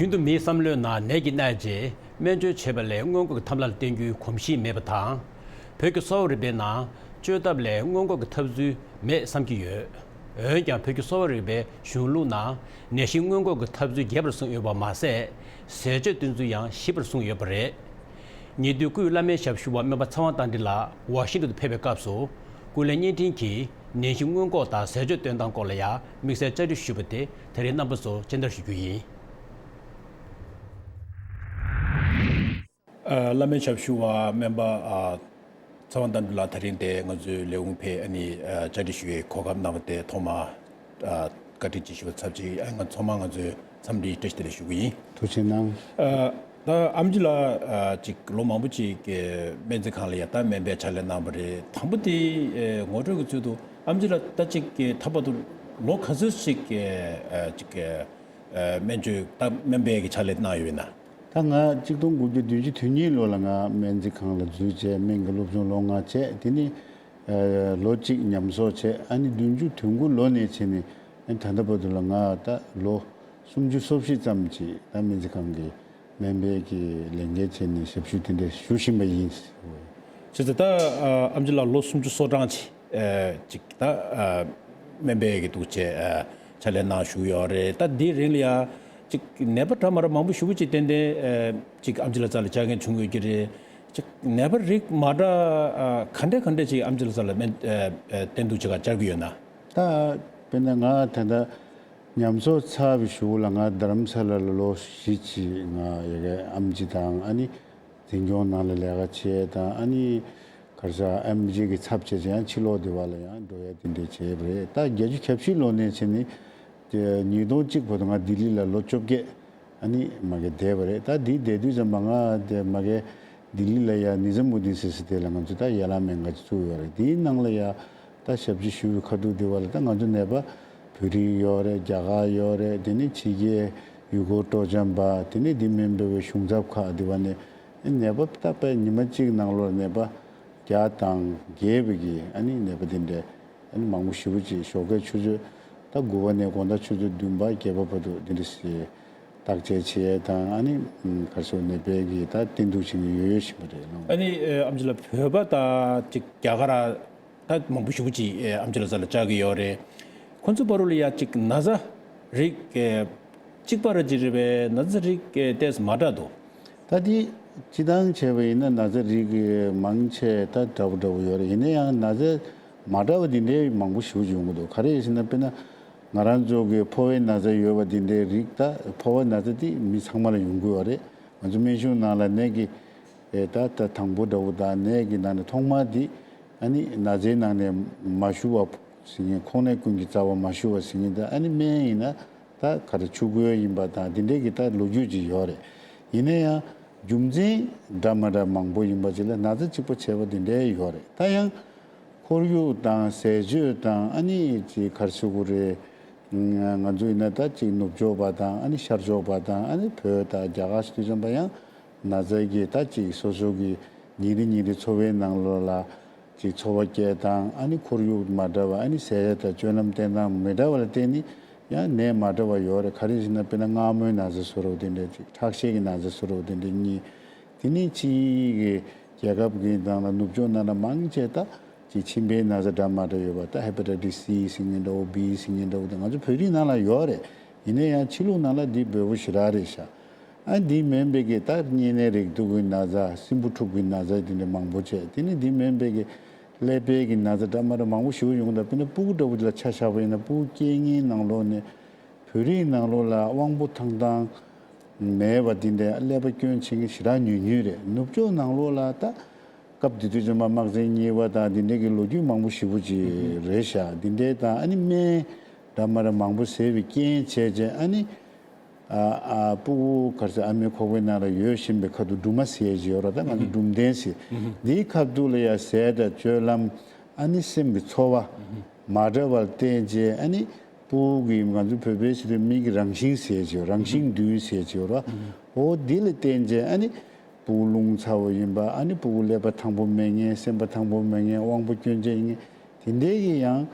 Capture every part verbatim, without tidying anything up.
རྒྱུན་དུ་མིའི་བསམ་བློའི་ནང་ནད་ཀྱིས་མནར་རྗེས་སྨན་བཅོས་བྱེད་པ་ལས་སྔོན་འགོག་གི་ཐབས་ལམ་བསྟེན་རྒྱུའི་གོམས་གཤིས་མེད་པ་དང་། བོད་ཀྱི་གསོ་བ་རིག་པའི་ནང་བཅོས་ཐབས་ལས་སྔོན་འགོག་གི་ཐབས་ཚུལ་མེད་བསམ་གྱི་ཡོད། འོན་ཀྱང་བོད་ཀྱི་གསོ་བ་རིག་པའི་གཞུང་ལུགས་ནང་ནད་གཞི་སྔོན་འགོག་གི་ཐབས་ཚུལ་རྒྱས་པར་གསུངས་ཡོད་པ་མ་ཟད། ཟས་སྤྱོད་བསྟེན་ཚུལ་ཡང་ཞིབ་པར་གསུངས་ཡོད་པ་རེད། ཉེ་དུས་སྐུའི་བླ་སྨན་ཞབས་ཞུ་བ་སྨན་པ་ཚེ་དབང་རྟ་མགྲིན་ལགས་ཝ་ཤིང་ཏོན་དུ་ཕེབས་པའི་སྐབས་སུ། སྐུ་ལས་བརྙན་འཕྲིན་གྱིས་ནད་གཞི་སྔོན་འགོག་དང་ཟས་སྤྱོད་སྟོན་སྟངས་སྐོར་ལ་ཡང་དམིགས་བསལ་བཅར་འདྲི་ཞུས་པ་དེ་ད་རིང་རྣམ་པ་ཚོར་སྤྱན་བསྟར་ཞུ་རྒྱུ་ཡིན། ཨ། བླ་སྨན་ཞབས་ཞུ་བ་སྨན་པ་ཨ་ཚེ་དབང་རྟ་མགྲིན་ལགས་ད་རིང་དེ་ང་ཚོའི་ལས་ཁུངས་ཕེབས་ཨ་ནི་ཨ་བཅར་འདྲི་ཞུ་བའི་གོ་སྐབས་གནང་བ་དེ་ཐོག་མར་ཨ་བཀའ་དྲིན་ཆེ་ཞུ་བ་ཚབས་ཆེ། ཨ་ང་ཚང་མ་ང་ཚོའི་འཚམས་འདྲིའི་བཀྲ་ཤིས་བདེ་ལེགས་ཞུ་གི་ཡིན། ཐུགས་རྗེ་གནང་། ཨ་ད་ཨེམ་ཆི་ལགས་ཨ་ཅིག་ལོ་མང་པོ་ཅིག་སྨན་རྩིས་ཁང་ལ་ཡ་ད་སྨན་པའི་ཕྱག་ལས་གནང་བ་རེད། དང་པོ་དེ་ཨ་ངོ་སྤྲོད་ཀྱི་ཚུལ་དུ་ཨེམ་ཆི་ལགས་ད་ཅིག་ད་བར་དུ་ལོ་ག་ཚོད་ཅིག་ཨ་ཅིག་ཨ་སྨན་བཅོས་ད་སྨན་པའི་གི་ཕྱག་ལས་གནང་ཡོད་ན། ད་ང་གཅིག་སྟོང་དགུ་བརྒྱ་བདུན་ཅུ་དོན་གཉིས་ལོ་ལ་ང་སྨན་རྩིས་ཁང་ལ་འཛུལ་བྱས་སྨན་གྱི་སློབ་སྦྱོང་ལོ་ལྔ་བྱས། དེ་ནས་ཨ་ལོ་གཅིག་ཉམས་གསོག་བྱས། ཨ་ནི་བདུན་ཅུ་དོན་དགུ་ལོ་ནས་བྱས་ནས་ཨ་ནི་ད་ལྟ་བར་དུ་ལ་ང་ད་ལོ་སུམ་ཅུ་སོ་བཞི་ཙམ་ཅིག་ད་སྨན་རྩིས་ཁང་གི་སྨན་པའི་གི་ལས་འགན་བྱས་ནས་ཞབས་ཞུ་དེ་འདྲ་ཞུ་བཞིན་པ་ཡིན། བྱས་ཙང་ད་ཨ་ཨེམ་ཆི་ལགས་ལོ་སུམ་ཅུ་སོ་གྲངས་ཅིག་ཨ་ཅིག་ད་ཨ་སྨན་པའི་གི་འདུག་བྱས་ཨ་ཕྱག་ལས་གནང་བཞུགས་ཡོད་རེད། ད་འདིའི་རིང་ལ་ཡ་ཅིག་ནད་པ་འདྲ་མ་འདྲ་མང་པོ་ཞེ་པོ་ཅིག་ཏན་ཏན་ཨ་ཅིག་ཨེམ་ཆི་ལགས་རྩ་ལ་བཅར་མཁན་བྱུང་ཡོད་ཀྱི་རེད། ཅིག་ནད་པ་རིགས་མ་འདྲ་ཨ་ག་འདྲ་ག་འདྲ་ཅིག་ཨེམ་ཆི་ལགས་རྩ་ལ་སྨན་ཨ་ཨ་བསྟེན་གཏུགས་བྱེད་ག་བཅར་གྱི་ཡོད་ན། ད་དཔེར་ན་ང་ད་ལྟ་ཉམས་གསོག་ཚར་བའི་གཞུག་ལ་ང་རྡ་རམ་ས་ལ་ལ་ལོ་བཞི་ཅིག་ང་ཡ་གི་ཨེམ་ཆི་དང་ཨ་ནི་འཛིན་སྐྱོང་ནང་ལ་ལས་ཀ་བྱས་དང་། ཨ་ནི་ག་རེ་ཟེར་ཨེམ་ཆི་གི་ཚབ་བྱས་བྱས་ཡང་ཕྱི་ལོགས་དེ་བ་ལ་ཡང་འགྲོ་ཡ་དེ་འདྲ་བྱས་པ་རེད། ད་བརྒྱད་ཅུ་གྱ་བཞི་ལོ་ནས་བྱས་ནས་དེ་ཉིས་སྟོང་གཅིག་བར་དུ་ང་ལྡི་ལི་ལ་ལོ་བཅོ་བརྒྱད་ཨ་ནི་མ་གི་བསྡད་པ་རེད། ད་འདི་བསྡད་དུས་ཙམ་པ་ང་དེ་མ་གི་ལྡི་ལི་ལ་ཡ་ནི་ཛམ་མུ་དིན་ཟེར་ས་དེ་ལ་ང་ཚོ་ད་ཡ་ལ་སྨན་ཁང་ཅིག་བཙུགས་ཡོད་རེད། དེའི་ནང་ལ་ཡ་ད་ཞབས་ཕྱི་ཞུ་བའི་ཁ་ཐུག་དེ་བ་ལ་ད་ང་ཚོ་ནད་པ་བོད་རིགས་ཡོད་རེད། རྒྱ་གར་ཡོད་རེད། དེ་ནས་ཕྱི་རྒྱལ་ཡུལ་སྐོར་སྤྲོ་འཆམ་པ། དེ་ནས་འདི་མིན་པའི་གཞུང་ཚབ་ཁག་དེ་བ་ནས་ནད་པ་ད་དཔེ་ཉི་མ་གཅིག་ནང་ལོགས་ནད་པ་བརྒྱ་དང་བརྒྱད་པའི་གི་ཨ་ནི་ནད་པ་དེ་འདྲ་ཨ་ནི་མང་པོ་ཞེ་པོ་ཅིག་ཞོགས་ཀའི་ཆུ་ཚོད་ད་དགུ་པ་ནས་དགོང་དག་ཆུ་ཚོད་བདུན་པ་བརྒྱད་པ་བར་དུ་དེ་འདྲ་ཞིག་བརྟག་དཔྱད་བྱེད་ཡས་དང་། ཨ་ནི་ག་རེ་ཟེར་ནད་པའི་གི་ད་བསྟེན་གཏུགས་བྱེད་མཁན་ཡོད་ཡོད་བཞིན་པ་རེད། ཨ་ནི་ཨེ་ཨེམ་ཆི་ལགས་བོད་པ་དང་ཅིག་རྒྱ་གར་ད་མང་པོ་ཞེ་པོ་ཅིག་ཨེ་ཨེམ་ཆི་ལགས་རྩ་ལ་བཅར་གྱི་ཡོད་རེད། ཁོང་ཚོ་བར་ལ་ཡ་ཅིག་ན་ཚ་རིགས་ཨེ་གཅིག་པ་ར་ཅིག་རེད་པས། ན་ཚ་རིགས་ཨེ་ཏོག་ཙམ་མ་འདྲ་འདུག་ད་དེ་སྤྱིར་བཏང་བྱས་པ་ཡིན་ན་ན་ཚ་རིགས་ཀྱི་མང་ཆེ་ད་འདྲ་པོ་འདྲ་པོ་ཡོད་རེད། ཡིན་ན་ཡང་ན་ཚ་མ་འདྲ་བ་འདི་འདྲའི་མང་པོ་ཞེ་པོ་ཅིག་ཡོང་གི་འདུག་ག་རེ་ཡིན་ཟེར་ན་དཔེར་ན་ང་རང་ཚོ་གི་ཕོ་བའི་ན་ཚ་ཡོད་པ་འདི་འདྲའི་རིགས། ད་ཕོ་བའི་ན་ཚ་འདི་མི་ཚང་མ་ལ་ཡོང་གི་ཡོད་རེད། ང་ཚོ་སྨན་གཞུང་ནང་ལ་ནད་ཀྱི་ཨེ་ད་ད་དང་པོ་འདྲ་པོ་དང་ནད་ཀྱི་ནང་ནས་ཐོག་མ་འདི་ཨ་ནི་ན་ཚའི་ནང་ནས་མ་ཞུ་བ་ཟེར་མཁན། ཁོང་ནད་ཀུན་གྱི་རྩ་བ་མ་ཞུ་བ་ཟེར་མཁན། ད་ཨ་ནི་སྨན་ཡིན་ན་ད་ག་རེ་ཆུ་ཁོལ་ཡིན་པ་དང་དེ་འདྲའི་གི་ད་ལོ་རྒྱུས་ཅིག་ཡོད་རེད། ཡིན་ན་ཡང་རྒྱུ་མཚན་འདྲ་མ་འདྲ་མང་པོ་ཡིན་པ་ཅིག་ལ་ན་ཚ་གཅིག་པ་བྱས་པ་དེ་འདྲའི་ཡོད་རེད། ད་ཡང་ཁོར་ཡུག་དང་ཟས་སྤྱོད་དང་ཨ་ནི་ཅིག་ག་རེ་ཟེར་དགོས་རེད། ང་ཚོ་ཡིན་ན་ད་ཅིག་ནུབ་ཕྱོགས་པ་དང་ཨ་ནི་ཤར་ཕྱོགས་པ་དང་ཨ་ནི་བོད་དང་རྒྱ་གར་ཞིག་དུས་ཙམ་པ་ཡང་ན་ཚ་གི་ད་ཅིག་སོ་སོ་གི་ཉིན་རེ་ཉིན་རེ་འཚོ་བའི་ནང་ལོགས་ལ་ཅིག་འཚོ་བ་སྐྱེལ་སྟངས། ཨ་ནི་ཁོར་ཡུག་མ་འདྲ་བ། ཨ་ནི་ཟས་དང་སྤྱོད་ལམ་བསྟེན་སྟངས་མི་འདྲ་བ་ལ་བརྟེན་ནས་ཡང་ནད་མ་འདྲ་བ་ཡོད་རེད། ག་རེ་ཟེར་ན་དཔེར་ན་མངར་མོའི་ན་ཚ་བཟོ་འདྲ་བོ་དེ་འདྲ་ཅིག་ཁྲག་ཤེད་ཀྱི་ན་ཚ་བཟོ་འདྲ་བོ་དེ་འདྲ་གཉིས། དེ་ནས་ཕྱིའི་གི་རྒྱལ་ཁབ་ཀྱི་ནང་ལ་ནུབ་ཕྱོགས་ནང་ལ་མང་ཆེ་ད་ཅིག་མཆིན་པའི་ན་ཚ་འདྲ་མ་འདྲ་ཡོད་པ། ད་ཧེ་པ་ཊའི་ཊིས་སི་ཟེར་མཁན་འདྲ་བོ། བི་ཟེར་མཁན་འདྲ་བོ་དེ་ང་ཚོ་བོད་རིགས་ནང་ལ་ཡོད་རེད། ཡིན་ན་ཡང་ཕྱི་ལུགས་ནང་ལ་འདི་འབོལ་པོ་ཞེ་དྲག་རེད་ཤག་ཨ་འདི་མིན་པའི་གི་ད་གཉན་ནད་རེག་དུག་གི་ན་ཚ། སྲིན་འབུ་འཁྲུག་པའི་ན་ཚ་དེ་འདྲ་མང་པོ་བྱས། དེ་ནས་འདི་མིན་པའི་གི་ཀླད་པའི་གི་ན་ཚ་འདྲ་མ་འདྲ་མང་པོ་ཞེ་པོ་ཡོང་གི་འདུག་དཔེར་ན་སྤུ་གུ་འདྲ་བོ་དེ་ལ་ཆ་བཞག་པ་ཡིན་ན་སྤུ་གུ་སྐྱེ་མཁན་ནང་ལོགས་ནས་བོད་རིགས་ནང་ལོགས་ལ་དབང་པོ་ཐང་ཐང་མེད་པ་དེ་འདྲ་ཀླད་པ་སྐྱོན་ཆེ་མཁན་ཞེ་དྲག་ཉུང་ཉུང་རེད། ནུབ་ཕྱོགས་ནང་ལོགས་ལ་ད་སྐབས་དེ་དུས་ཚོད་མ་དམག་ཆེན་གཉིས་པ་དང་དེ་འདྲའི་གི་ལོ་རྒྱུས་མང་པོ་ཞེ་པོ་ཅིག་རེད་ཤག་དེ་འདྲའི་དང་ཨ་ནི་སྨན་འདྲ་མ་འདྲ་མང་པོ་བཟས་པའི་རྐྱེན་བྱས་རྗེས་ཨ་ནི་ཨ་ཨ་སྤུ་གུ་ག་རེ་ཟེར་ཨ་མའི་ཁོག་པའི་ནང་ལ་ཡོད་བཞིན་པའི་ཁ་ཐུག་སྦྲུམ་མ་ཟེར་གྱི་ཡོད་རེད། ད་ང་ཚོ་སྦྲུམ་ཐེངས་ཟེར། འདིའི་ཁ་ཐུག་ལ་ཡ་ཟས་དང་སྤྱོད་ལམ་ཨ་ནི་སེམས་ཀྱི་ཚོར་བ་མ་འདྲ་བར་བརྟེན་རྗེས་ཨ་ནི་སྤུ་གུ་གི་ང་ཚོ་བོད་པའི་ཟེར་དུས་མིག་གི་རང་བཞིན་ཟེར་གྱི་ཡོད། རང་བཞིན་བདུན་ཟེར་གྱི་ཡོད་རེད། འོ་འདི་ལ་བརྟེན་རྗེས་ཨ་ནི་སྤུ་གུ་རླུང་ཚ་བོ་ཡིན་པ། ཨ་ནི་སྤུ་གུ་ཀླད་པ་ཐང་པོ་མེད་མཁན། སེམས་པ་ཐང་པོ་མེད་མཁན། དབང་པོ་སྐྱོན་ཅན་ཡིན་མཁན་དེ་འདྲའི་གི་ཡང་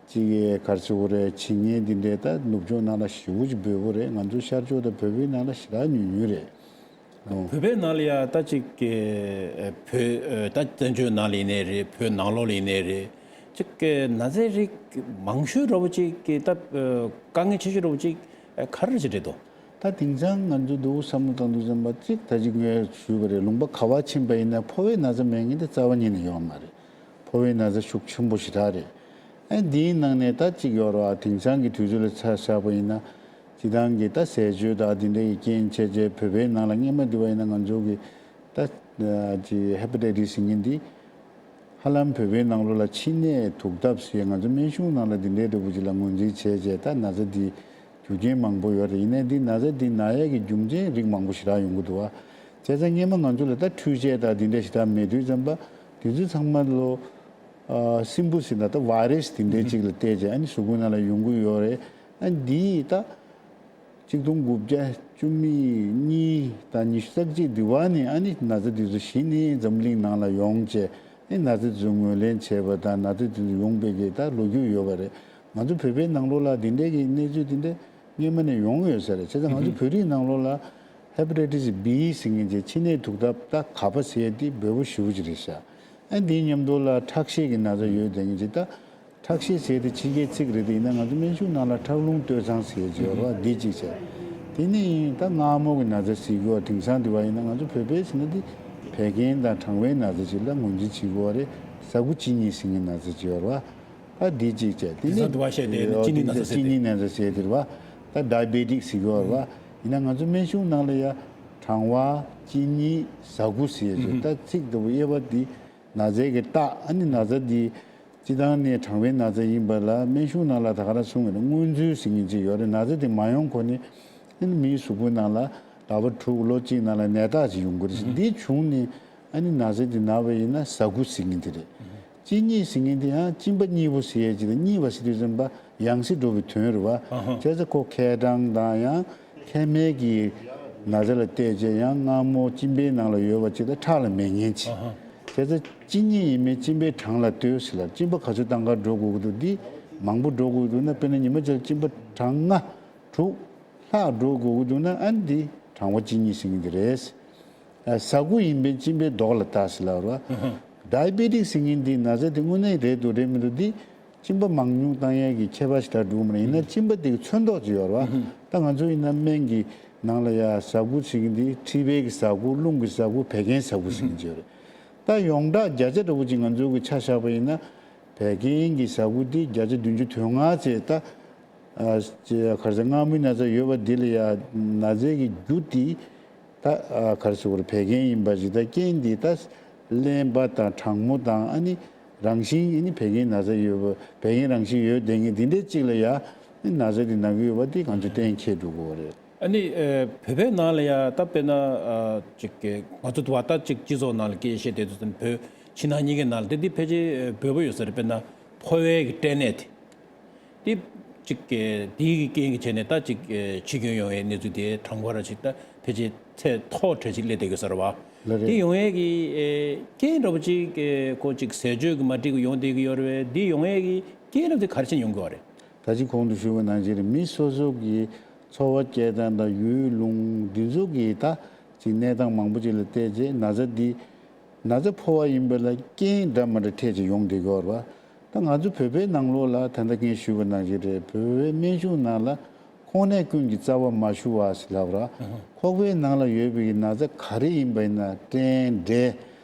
ཅིག་གི་ག་རེ་ཟེར་དགོས་རེད། བྱེད་མཁན་འདི་འདྲས་ད་ནུབ་ཕྱོགས་ནང་ལ་ཞེ་པོ་ཅིག་འབོལ་པོ་རེད། ང་ཚོ་ཤར་ཕྱོགས་དང་བོད་པའི་ནང་ལ་ཞེ་དྲག་ཉུང་ཉུང་རེད། ཨོ། བོད་པའི་ནང་ལ་ཡ་ད་ཅིག་གི་བོད་ད་བཙན་བྱོལ་ནང་ལ་ཡིན་ནའི་རེད། བོད་ནང་ལོགས་ལ་ཡིན་ནའི་རེད། ཅིག་གི་ན་ཚའི་རིགས་མང་ཤོས་འདྲ་པོ་ཅིག་གི་ད་དཀའ་ངལ་ཆེ་ཤོས་འདྲ་པོ་ཅིག་ག་རེ་ཅིག་རེད་དོ། ད་དེང་སང་ང་ཚོ་འདུག་བསམ་བློ་བཏང་དུས་ཙམ་པ་ཅིག་ད་ཅིག་ངས་ཞུས་པ་རེད། ལུང་པ་ག་པར་ཕྱིན་པ་ཡིན་ན་ཕོ་བའི་ན་ཚ་མེད་མཁན་དེ་རྩ་བ་ཉིད་ནས་ཡོད་མ་རེད། ཕོ་བའི་ན་ཚ་ཤུགས་ཆེན་པོ་ཞེ་དྲག་རེད། ཨ་འདིའི་ནང་ནས་ད་ཅིག་ཡོད་རེད་བ། དེང་སང་གི་དུས་ཚོད་ལ་ཆ་བཞག་པ་ཡིན་ན། སྤྱི་བཏང་གི་ད་ཟས་སྤྱོད་དང་དེ་འདྲ་གི་རྐྱེན་བྱས་བྱས་བོད་པའི་ནང་ལ་སྔས་མ་དེ་བ་ཡིན་ན་ང་ཚོ་གི་ད་ཅིག་ཧེ་པ་ཊའི་ཊི་སི་ཟེར་མཁན་འདི། ཧ་ལམ་བོད་པའི་ནང་ལོགས་ལ་མཆིན་ནད་དུག་ལྡབ་ཟེར་ང་ཚོ་སྨན་གཞུང་ནང་ལ་འདི་འདྲའི་འདྲ་པོ་ཅིག་ལ་ངོས་འཛིན་བྱས་བྱས་ད་ན་ཚ་འདི་རྒྱུ་རྐྱེན་མང་པོ་ཡོད་རེད། ཡིན་ནའི་འདི་ན་ཚ་འདི་ན་ཡས་ཀྱི་རྒྱུ་རྐྱེན་རིགས་མང་པོ་ཞེ་དྲག་ཡོང་གི་འདུག་བ། བྱས་ཙང་སྔས་མ་ང་ཚོ་ལ་ད་འཕྲུལ་ཆས་དང་འདི་འདྲ་ཞེ་དྲག་མེད་དུས་ཙམ་པ་དེ་ཚོ་ཚང་མ་ལོ། ཨ་སྲིན་འབུ་ཟེར་ན་ད་བྷའི་རས་དེ་འདྲའི་ཅིག་ལ་བལྟས་བྱས་ཨ་ནི་གཟུགས་པོ་ནང་ལ་ཡོང་གི་ཡོད་རེད། ཨ་འདི་ད་ཆིག་སྟོང་དགུ་བརྒྱ་བཅུ་མེད་གཉིས་དང་ཉི་ཤུ་རྩ་གཅིག་དེ་བ་ནས་ཨ་ནི་ན་ཚ་དེ་ཚོ་གཞི་ནས་འཛམ་གླིང་ནང་ལ་ཡོང་བྱས་ཨ་ནི་ན་ཚ་དེ་ཚོ་ངོས་ལེན་བྱས་པ་དང་ན་ཚ་དེ་ཚོ་ཡོང་པའི་གི་ད་ལོ་རྒྱུས་ཡོད་པ་རེད། ང་ཚོ་བོད་པའི་ནང་ལོགས་ལ་དེ་འདྲའི་གི་གནས་ཚུལ་དེ་འདྲ་སྔས་མ་ནས་ཡོང་ཡོད་ས་རེད། བྱས་ཙང་ང་ཚོ་བོད་རིགས་ནང་ལོགས་ལ་ཧེ་པ་ཊའི་ཊི་སི་བྷི་ཟེར་མཁན་གྱི་མཆིན་ནད་དུག་ལྡབ་ད་ག་པ་ཟེར་ཡས་དེ་འབོལ་པོ་ཞེ་པོ་ཅིག་རེད་ཤག་ཨ་འདིའི་མཉམ་དུ་ལ་ཁྲག་ཤེད་ཀྱི་ན་ཚ་ཡོད་དེ་ངེས་ཅིག་ད་ཁྲག་ཤེད་ཟེར་དེ་ཕྱི་རྒྱལ་ཚིག་རེད་དེ་ཡིན་ན་ང་ཚོ་སྨན་གཞུང་ནང་ལ་ཁྲག་རླུང་སྟོད་འཚངས་ཟེར་ཡས་ཅིག་ཡོད་རེད་བ། འདི་གཅིག་བྱས། དེ་ནས་ད་མངར་མོ་གི་ན་ཚ་ཟེར་གྱི་ཡོད། དེང་སང་དེ་བ་ཡིན་ན་ང་ཚོ་བོད་པའི་ཟེར་ན་དེ་བད་ཀན་དང་གྲང་བའི་ན་ཚ་ཅིག་ལ་ངོས་འཛིན་བྱེད་དགོས་པ་རེད། ཟ་ཁུ་གཅིན་སྙི་ཟེར་མཁན་ན་ཚ་ཅིག་ཡོད་རེད་བ། ད་འདི་གཅིག་བྱས། དེ་དེང་སང་ནས་དུ་བ་བཤད་དེ་ནི་གཅིན་སྙི་ན་ཚ་ཟེར་གཅིན་སྙི་ན་ཚ་ཟེར་དེ་རེད་བ། ད་ཌའི་བེ་ཊིག་ཟེར་གྱི་ཡོད་རེད་བ། ཡིན་ན་ང་ཚོ་སྨན་གཞུང་ནང་ལ་ཡ་གྲང་བ་གཅིན་སྙི་ཟ་ཁུ་ཟེར་ཡ་ཅིག་ད་ཚིག་ལྟ་བུ་དབྱེ་བ་འདི་ན་ཚའི་གི་རྟགས་ཨ་ནི་ན་ཚ་འདི་སྤྱི་བཏང་ནས་གྲང་བའི་ན་ཚ་ཡིན་པ་ལ་སྨན་གཞུང་ནང་ལ་ད་ག་རང་གསུང་གི་རེད། སྔོན་ཚུད་ཟེར་མཁན་ཅིག་ཡོད་རེད། ན་ཚ་དེ་མ་ཡོང་གོང་ནས་ཨ་ནི་མིའི་གཟུགས་པོའི་ནང་ལ་ཟླ་བ་དྲུག་ལོ་གཅིག་ནང་ལ་ནད་རྟགས་ཅིག་ཡོང་གི་རེད། འདི་བྱུང་ནས་ཨ་ནི་ན་ཚ་འདི་ན་བ་ཡིན་ན་ཟ་ཁུ་ཟེར་མཁན་དེ་རེད། གཅིན་སྙི་ཟེར་མཁན་དེ་ཡང་གཅིན་པ་སྙི་པོ་ཟེར་ཡས་ཅིག་དང་། སྙི་བ་ཟེར་དུས་ཙམ་པ་ཡང་སྲིད་འགྲོ་བའི་དོན་རེད་བ། ཨ་ཧ། བྱས་ཙང་ཁོ་མཁལ་གྲང་དང་ཡང་མཁལ་མའི་གི་ན་ཚ་ལ་བལྟས་བྱས་ཡང་མངར་མོ་གཅིན་པའི་ནང་ལ་ཡོད་པ་ཅིག་དང་ཁྲག་ལ་མེད་མཁན་ཅིག་ཨ་ཧ། བྱས་ཙང་གཅིན་སྙི་ཡིན་མིན་གཅིན་པའི་གྲངས་ལ་ལྟོས་ཟེར་ལ། གཅིན་པ་ག་ཚོད་བཏང་ག་འགྲོ་དགོས་ཀྱི་འདུག་འདི་མང་པོ་འགྲོ་དགོས་ཀྱི་འདུག་ན། དཔེར་ན་ཉི་མ་གཅིག་ལ་གཅིན་པ་གྲངས་ལྔ་དྲུག་ལྷག་འགྲོ་དགོས་ཀྱི་འདུག་ན་ཨ་ནི་འདི་གྲང་བ་གཅིན་སྙི་ཟེར་མཁན་དེ་རེད། ཨ་ཟ་ཁུ་ཡིན་པའི་གཅིན་པའི་མདོག་ལ་ལྟ་ཟེར་ལབ་རེད་བ། ཌའི་བེ་ཊིག་ཟེར་མཁན་འདི་ན་ཚ་འདི་དངོས་གནས་རེད་འདུག་རེད་མི་འདུག་འདི་གཅིན་པ་མང་ཉུང་བཏང་ཡས་ཀྱི་ཁྱད་པར་ཞིག་ད་འགྲོ་གི་མ་རེད། ཡིན་ན་གཅིན་པ་འདི་གི་ཚོན་མདོག་ཅིག་ཡོད་རེད་བ། ད་ང་ཚོ་ཡིན་ན་སྨན་གྱི་ནང་ལ་ཡ་ཟ་ཁུ་ཟེར་མཁན་འདི་མཁྲིས་པའི་གི་ཟ་ཁུ། རླུང་གི་ཟ་ཁུ། བད་ཀན་ཟ་ཁུ་ཟེར་མཁན་ཅིག་ཡོད་རེད། ད་ཡོངས་གྲགས་བརྒྱ་ཆ་འདྲ་པོ་ཅིག་ང་ཚོ་གི་ཆ་བཞག་པ་ཡིན་ན་བད་ཀན་གྱི་ཟ་ཁུ་འདི་བརྒྱ་ཆ་བདུན་ཅུ་དོན་ལྔ་བཅས་ད། ཨ་ཅེ་ག་རེ་ཟེར། མངར་མོའི་ན་ཚ་ཡོད་པ་འདི་ལ་ཡ་ན་ཚའི་གི་རྒྱུ་འདི་ད་ཨ་ག་རེ་ཟེར་དགོས་རེད། བད་ཀན་ཡིན་པ་ཞིག་ད་རྐྱེན་འདི་ད་རླན་པ་དང་གྲང་མོ་དང་ཨ་ནི་རང་བཞིན་ཨ་ནི་བད་ཀན་ན་ཚ་ཡོད་པ། བད་ཀན་རང་བཞིན་ཡོད་བསྡད་མཁན་འདི་འདྲའི་གཅིག་ལ་ཡ་ཨ་ནི་ན་ཚ་འདི་ན་གི་ཡོད་པ་འདི་ང་ཚོས་གཏན་འཁེལ་འགྲོ་དགོས་པ་རེད། ཨ་ནི་ཨ་བོད་པའི་ནང་ལ་ཡ་ད་དཔེར་ན་ཨ་ཅིག་གི་ང་ཚོ་དུ་བ་ད་ཅིག་སྤྱི་ཚོགས་ནང་ལ་སྐད་ཆ་བཤད་བསྡད་དུས་ཙམ་བོད་ཕྱི་ནང་གཉིས་ཀའི་ནང་ལ་དེ་འདི་ཕལ་ཆེར་འབོལ་པོ་ཡོད་ས་རེད། དཔེར་ན་ཕོ་བའི་གི་སྐྲན་ནད་དེ། དེ་གཅིག་གི་དེའི་གི་རྐྱེན་གྱིས་བྱས་ནས་ད་གཅིག་ཨེ་འཆི་སྐྱོན་ཡོང་བའི་གནས་ཚུལ་དེ་གྲངས་ཀ་ར་ཅིག་ད་ཕལ་ཆེར་ཚད་མཐོ་གྲས་ཅིག་སླེབས་བསྡད་ཡོད་ས་རེད་བ། ལགས་རེད། དེ་ཡོང་ཡས་ཀྱི་ཨེ་རྐྱེན་འདྲ་པོ་ཅིག་ཨེ་ཁོ་ཅིག་ཟས་སྤྱོད་ཀྱི་མ་འགྲིག་གི་ཡོང་བསྡད་ཀྱི་ཡོད་རེད་བས། དེ་ཡོང་ཡས་ཀྱི་རྐྱེན་འདྲ་པོ་དེ་ག་རེ་བྱས་ནས་ཡོང་གི་ཡོད་རེད། ད་ཅི་གོང་དུ་ཞུས་པ་ནང་བཞིན་རེད། མི་སོ་སོ་གི་འཚོ་བ་སྐྱེལ་སྟངས་དང་ཡུལ་ལུང་འདི་ཚོ་གི་ད་ཅིག་གནས་སྟངས་མང་པོ་ཅིག་ལ་བལྟས་རྗེས་ན་ཚ་འདི་ན་ཚ་ཕོ་བ་ཡིན་པ་ལ་རྐྱེན་འདྲ་མི་འདྲ་འཕྲད་ཅིག་ཡོང་བསྡད་ཀྱི་ཡོད་རེད་བ། ད་ང་ཚོ་བོད་པའི་ནང་ལོགས་ལ་ད་ལྟ་ངས་ཞུས་པ་ནང་བཞིན་རེད། བོད་པའི་སྨན་གཞུང་ནང་ལ་ཁོག་ནད་ཀུན་གྱི་རྩ་བ་མ་ཞུ་བ་ཟེར་ལབ་ར། ཁོག་པའི་ནང་ལ་ཡོད་པའི་ན་ཚ་ག་རེ་ཡིན་པ་ཡིན་ན་སྐྲན་འབྲས།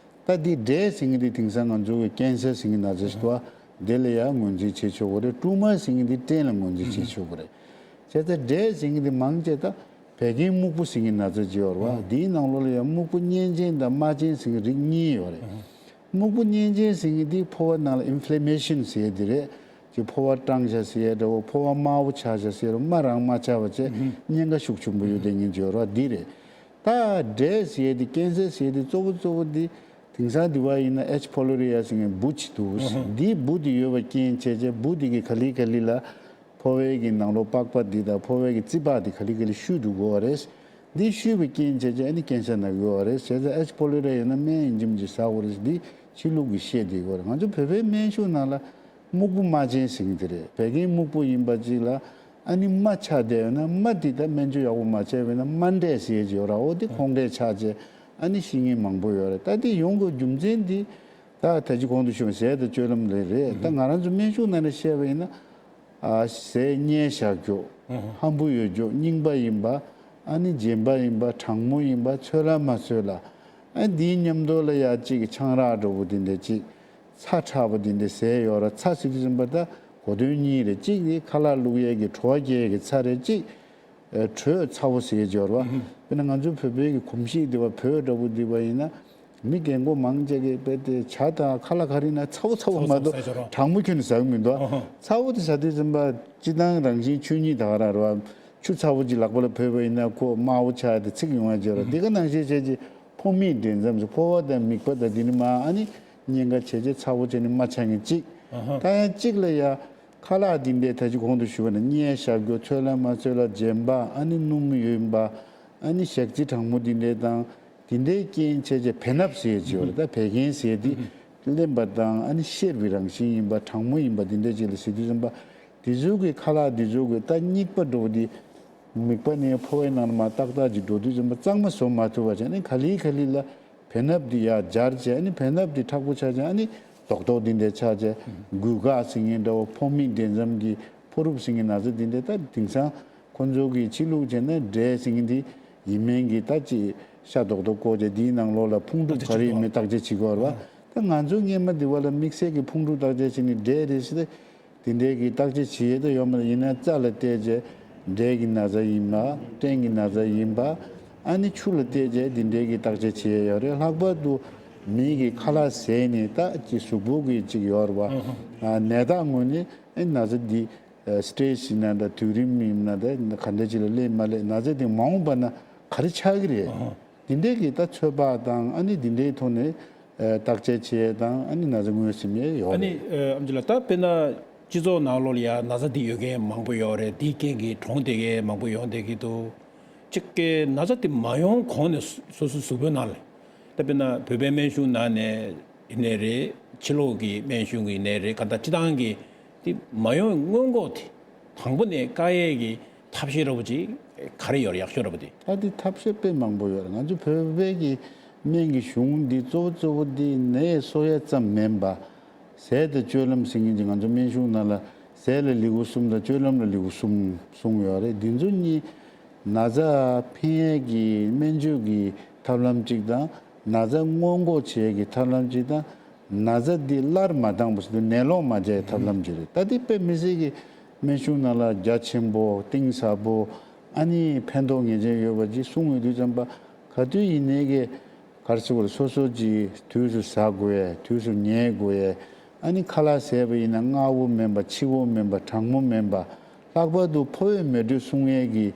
ད་འདི་འབྲས་ཟེར་མཁན་འདི་དེང་སང་ང་ཚོ་གི་ཀན་སར་ཟེར་མཁན་ན་ཚ་ཞིག་འདུག་བ། འདི་ལ་ཡང་ངོས་འཛིན་བྱེད་ཆོག་གི་རེད། ཀྲུ་མར་ཟེར་མཁན་འདི་སྐྲན་ལ་ངོས་འཛིན་བྱེད་ཆོག་གི་རེད། བྱས་ཙང་འབྲས་ཟེར་མཁན་འདི་མང་ཆེ་ད་བད་ཀན་སྨུག་པོ་ཟེར་མཁན་ན་ཚ་ཅིག་ཡོད་རེད་བ། འདིའི་ནང་ལོགས་ལ་ཡང་སྨུག་པོ་གཉན་ཆེན་དང་རྨ་ཆེན་ཟེར་མཁན་རིགས་གཉིས་ཡོད་རེད། སྨུག་པོ་གཉན་ཆེན་ཟེར་མཁན་འདི་ཕོ་བ་ནང་ལ་ཨིན་ཕི་ལེ་མེ་ཤན་ཟེར་ཡས་འདི་རེད། ཅིག་ཕོ་བ་སྐྲངས་ཤག་ཟེར་ཡས་འདྲ་བོ། ཕོ་བ་དམར་པོ་ཆགས་ཤག་ཟེར་ཡས་འདྲ་བོ། རྨ་རང་མ་ཆགས་པ་བྱས་གཉན་ཁ་ཤུགས་ཆེན་པོ་ཡོད་བསྡད་མཁན་ཅིག་ཡོད་རེད་བ། འདི་རེད། ད་འབྲས་ཟེར་ཡས་དེ་ཀན་སར་ཟེར་ཡས་དེ་གཙོ་བོ་གཙོ་བོ་དེ་དེང་སང་དེ་བ་ཡིན་ན་ཨེཆ་ཕོ་ལོ་རི་ཡ་ཟེར་མཁན་འབུ་ཅིག་འདུག་འདིའི་འབུ་དེ་ཡོད་པ་རྐྱེན་བྱས་བྱས་འབུ་དེ་གིས་ག་ལེ་ག་ལེ་ལ་ཕོ་བའི་གི་ནང་ལོགས་པགས་པ་འདི་དང་ཕོ་བའི་གི་རྩིས་པགས་དེ་ག་ལེ་ག་ལེ་བཤུས་འགྲོ་གི་ཡོད་རེད། འདི་བཤུས་པའི་རྐྱེན་བྱས་བྱས་ཨ་ནི་ཀན་སར་ན་གི་ཡོད་རེད། བྱས་ཙང་ཨེཆ་ཕོ་ལོ་རི་ཡ་ཡིན་ན་སྨན་ཡིན་གཅིག་མིན་གཅིག་ཟ་དགོས་རེད། འདི་ཕྱི་ལུགས་ཀྱིས་བཤད་བསྡད་ཀྱི་ཡོད་རེད། ང་ཚོ་བོད་པའི་སྨན་གཞུང་ནང་ལ་ སྨུག་པོ་རྨ་ཅན་ཟེར་གྱི་དེ་རེད། བད་ཀན་སྨུག་པོ་ཡིན་པ་ཅིག་ལ་ཨ་ནི་རྨ་ཆགས་བསྡད་ཡོད་ན། རྨ་འདི་ད་སྨན་བཅོས་ཡག་པོ་མ་བྱས་པ་ཡིན་ན་རྨ་འབྲས་ཟེར་གྱི་ཡོད་ར། འོ་དེ་ཁོང་འབྲས་ཆགས་བྱས་ཨ་ནི་ཤི་མཁན་མང་པོ་ཡོད་རེད། ད་དེ་ཡོང་དགོས་རྒྱུ་མཚན་འདི་ད་ད་ཅི་གོང་དུ་ཞུས་པ་ཟས་དང་སྤྱོད་ལམ་ལས་རེད། ད་ང་རང་ཚོ་སྨན་གཞུང་ནང་ནས་བཤད་པ་ཡིན་ན། ཨ། ཟས་མཉེན་བཞག་རྒྱུ། ཧམ་པོ་ཡོད་རྒྱུ། རྙིང་པ་ཡིན་པ། ཨ་ནི་རྗེན་པ་ཡིན་པ། གྲང་མོ་ཡིན་པ། ཚོད་ལ་མ་ཚོད་ལ། ཨ། འདིའི་མཉམ་དུ་ལ་ཡ་གཅིག་ཆང་རག་འདྲ་བོ་འདི་འདྲ་གཅིག་ཚྭ་ཁྲག་པ་འདི་འདྲ་ཟས་ཡོད་ར། ཚྭ་ཟེར་དུས་ཙམ་པ་ད་གོ་དོན་གཉིས་རེད། གཅིག་ནི་ཁ་ལག་བླུག་ཡས་ཀྱི་བྲོ་བ་སྐྱེ་ཡས་ཀྱི་ཚྭ་རེད། གཅིག་ཨ། དྲོད་ཚ་བོ་ཟེར་གྱི་ཡོད་ར་བ། དཔེར་ན་ང་ཚོའི་བོད་པའི་གི་གོམས་གཤིས་འདི་བ། བོད་འདྲ་བོ་འདི་བ་ཡིན་ན། མི་རྒན་གོག་མང་ཆེ་གིས་དཔེ་དེ་ཇ་དང་ཁ་ལག་ག་རེ་ཡིན་ན་ཚ་བོ་ཚ་བོ་མ་གཏོགས་ཚ་བོ་ཚ་བོ་གྲང་མོ་ཁྱོན་ནས་ཟ་གི་མི་འདུག་ཨ། ཚ་བོ་དེ་ཟ་དུས་ཙམ་པ་སྤྱིར་བཏང་རང་བཞིན་ཆོས་ཉིད་ད་ག་རང་རེད་བ། ཆུ་ཚ་བོ་ཅིག་ལག་པ་ལ་ཕོག་པ་ཡིན་ན་ཁོ་དམར་བོ་ཆགས་ཏེ་ཚིག་ཡོང་ཡ་ཅིག་ཡོད་ར། འདི་ག་ནང་བཞིན་བྱས་ཀྱི་ཕོ་མིག་འདྲེན་མཚམས་སུ་ཕོ་བ་དང་མིད་པ་དང་འདི་ནི་མ། ཨ་ནི་གཉན་ཁ་བྱས་བྱས་ཚ་བོ་བྱས་ནས་རྨ་ཆགས་མཁན་གཅིག་ད་ཡང་གཅིག་ལ་ཡ། ཁ་ལག་འདི་འདྲའི་ད་ཅི་གོང་དུ་ཞུས་པ་ནི་མཉེན་བཞག་རྒྱུ། ཚོད་ལ་མ་ཚོད་ལ་རྗེན་པ། ཨ་ནི་སྣུམ་ཡོད་པ། ཨ་ནི་ཞག་རྩི་གྲང་མོ་འདི་འདྲའི་དང་འདི་འདྲའི་རྐྱེན་བྱས་བྱས་བེ་སྣབས་ཟེར་གྱི་ཡོད་རེད། ད་བད་ཀན་ཟེར་འདི་གླེན་པ་དང་། ཨ་ནི་གཤེར་བའི་རང་བཞིན་ཡིན་པ། གྲང་མོ་ཡིན་པ། འདི་འདྲའི་ཅིག་ལ་ཟེར་དུས་ཙམ་པ་འདི་ཚོ་གི་ཁ་ལག་འདི་ཚོ་གི་ད་མིད་པ་འདྲ་བོ་འདི། མིད་པ་ནས་ཕོ་བའི་ནང་ལ་མར་ཏག་ཏག་ཅིག་འགྲོ་དུས་ཙམ་པ་གཙང་མ་བཟོ་མ་ཐུབ་པ་བྱས་ནས་ག་ལེ་ག་ལེ་ལ། བེ་སྣབས་འདི་ཡར་འབྱར་བྱས། ཨ་ནི་བེ་སྣབས་འདི་མཁྲེགས་པོ་ཆགས་བྱས། ཨ་ནི་རྡོག་རྡོག་འདི་འདྲ་ཆགས་བྱས། འགུལ་འགག་ཟེར་མཁན་འདྲ་བོ། ཕོ་མིག་འདྲེན་མཚམས་ཀྱི་ཕོ་རུབ་ཟེར་མཁན་ན་ཚ་འདི་འདྲ། ད་དེང་སང་ཁོ་ཚོ་གིས་ཕྱི་ལུགས་བྱས་ན་འབྲས་ཟེར་མཁན་འདི་ཡིན་མིན་གྱི་ད་ཅིག་ཤ་རྡོག་རྡོག་བཀོག་བྱས་འདིའི་ནང་ལོགས་ལ་ཕུང་གྲུབ་ག་རེ་ཡིན་མིན་བརྟག་དཔྱད་བྱེད་དགོས་རེད་བ། ད་ང་ཚོ་སྔས་མ་འདི་བ་ལ་དམིགས་བསལ་གྱི་ཕུང་གྲུབ་བརྟག་དཔྱད་བྱས་ནས་འབྲས་རེད་ཟེར་ཏེ། དེ་འདྲའི་གི་བརྟག་དཔྱད་བྱེད་ཡས་ད་ཡོད་མ་རེད། ཡིན་ན་རྩ་ལ་བལྟས་བྱས་འབྲས་ཀྱི་ན་ཚ་ཡིན་པ། སྐྲན་གྱི་ན་ཚ་ཡིན་པ། ཨ་ནི་ཆུ་ལ་བལྟས་བྱས་དེ་འདྲའི་གི་བརྟག་དཔྱད་བྱེད་ཡས་ཡོད་རེད། ལྷག་པར་དུ་མི་གི་ཁ་ལག་ཟས་ནས་ད་ཅིག་གཟུགས་པོ་གི་ཅིག་ཡོད་རེད་བ། ཨ། ནད་རྟགས་ངོས་ནས་ཨ་ནི་ན་ཚ་འདི་སི་ཊེ་ཇི་ཡིན་ན་འདྲ། དུས་རིམ་ཡིན་ན་འདྲ། ག་འདྲ་ཅིག་ལ་སླེབས་མ་སླེབས། ན་ཚ་དེ་མ་འོངས་པ་ན་ག་རེ་ཆགས་ཀྱི་རེད། འདི་འདྲའི་གི་ད་ཚོད་དཔག་དང་། ཨ་ནི་འདི་འདྲའི་ཐོག་ནས་ཨ་བརྟག་དཔྱད་བྱེད་ཡས་དང་། ཨ་ནི་ན་ཚ་ངོས་ཟིན་ཡས་ཡོད་རེད། ཨ་ནི་ཨ་ཨེམ་ཆི་ལགས། ད་དཔེར་ན་སྤྱི་ཚོགས་ནང་ལོགས་ལ་ཡ་ན་ཚ་འདི་ཡོད་མཁན་མང་པོ་ཡོད་རེད། འདིའི་རྐྱེན་གྱིས་གྲོངས་བསྡད་མཁན་མང་པོ་ཡོང་བསྡད་ཀྱི་འདུག་གཅིག་གི་ན་ཚ་འདི་མ་ཡོང་གོང་ནས་སོ་སོའི་གཟུགས་པོའི་ནང་ལ། ད་དཔེར་ན་བོད་པའི་སྨན་གཞུང་ནང་ནས་ཡིན་ནའི་རེད། ཕྱི་ལོགས་ཀྱི་སྨན་གཞུང་གི་ཡིན་ནའི་རེད། གང་ལྟར་སྤྱིར་བཏང་གི་འདི་མ་ཡོང་སྔོན་འགོག་དེ། དང་པོ་ནས་བཀག་ཡས་ཀྱི་ཐབས་ཤེས་འདྲ་བོ་ཅིག་ག་རེ་ཡོད་རེད། ཡག་ཤོས་འདྲ་བོ་དེ། ད་དེ་ཐབས་ཤེས་དཔེ་མང་པོ་ཡོད་རེད། ང་ཚོ་བོད་པའི་གི་སྨན་གྱི་གཞུང་འདི་གཙོ་བོ་གཙོ་བོ་འདི་ནད་གསོ་ཡས་ཙམ་མིན་པ། ཟས་དང་སྤྱོད་ལམ་ཟེར་མཁན་གྱི། ང་ཚོ་སྨན་གཞུང་ནང་ལ་ཟས་ལ་ལེའུ་གསུམ་དང་སྤྱོད་ལམ་ལ་ལེའུ་གསུམ་གསུངས་ཡོད་རེད། འདི་ཚོ་གཉིས་ན་ཚ་ཕན་ཡས་ཀྱི་སྨན་བཅོས་ཀྱི་ཐབས་ལམ་གཅིག་དང་། ན་ཚ་སྔོན་འགོག་བྱེད་ཡས་ཀྱི་ཐབས་ལམ་གཅིག་དང་། ན་ཚ་འདི་སླར་མ་ལྡང་བ་ཟེར་དུས་ནད་ལོག་མ་བྱེད་ཡས་ཐབས་ལམ་གཅིག་རེད། ད་འདི་དཔེ་མི་སྲིད་ཀྱི་སྨན་གཞུང་ནང་ལ་རྒྱ་ཆེན་པོ་གཏིང་ཟབ་པོ། ཨ་ནི་ཕན་ཐོགས་ངེས་ཅན་ཡོད་པ་ཅིག་གསུངས་ཡོད་དུས་ཙམ་པ། ག་དུས་ཡིན་ནའི་གི་ག་རེ་ཟེར་དགོས་རེད། སོ་སོ་ཅིག་དུས་སུ་ཟ་དགོས་ཡས། དུས་སུ་ཉལ་དགོས་ཡས། ཨ་ནི་ཁ་ལག་ཟས་པ་ཡིན་ན་མངར་བོ་མིན་པ། ཕྱི་བོ་མིན་པ། གྲང་མོ་མིན་པ། ལྷག་པར་དུ་ཕོ་བའི་མེ་དྲོད་སྲུང་ཡས་ཀྱི་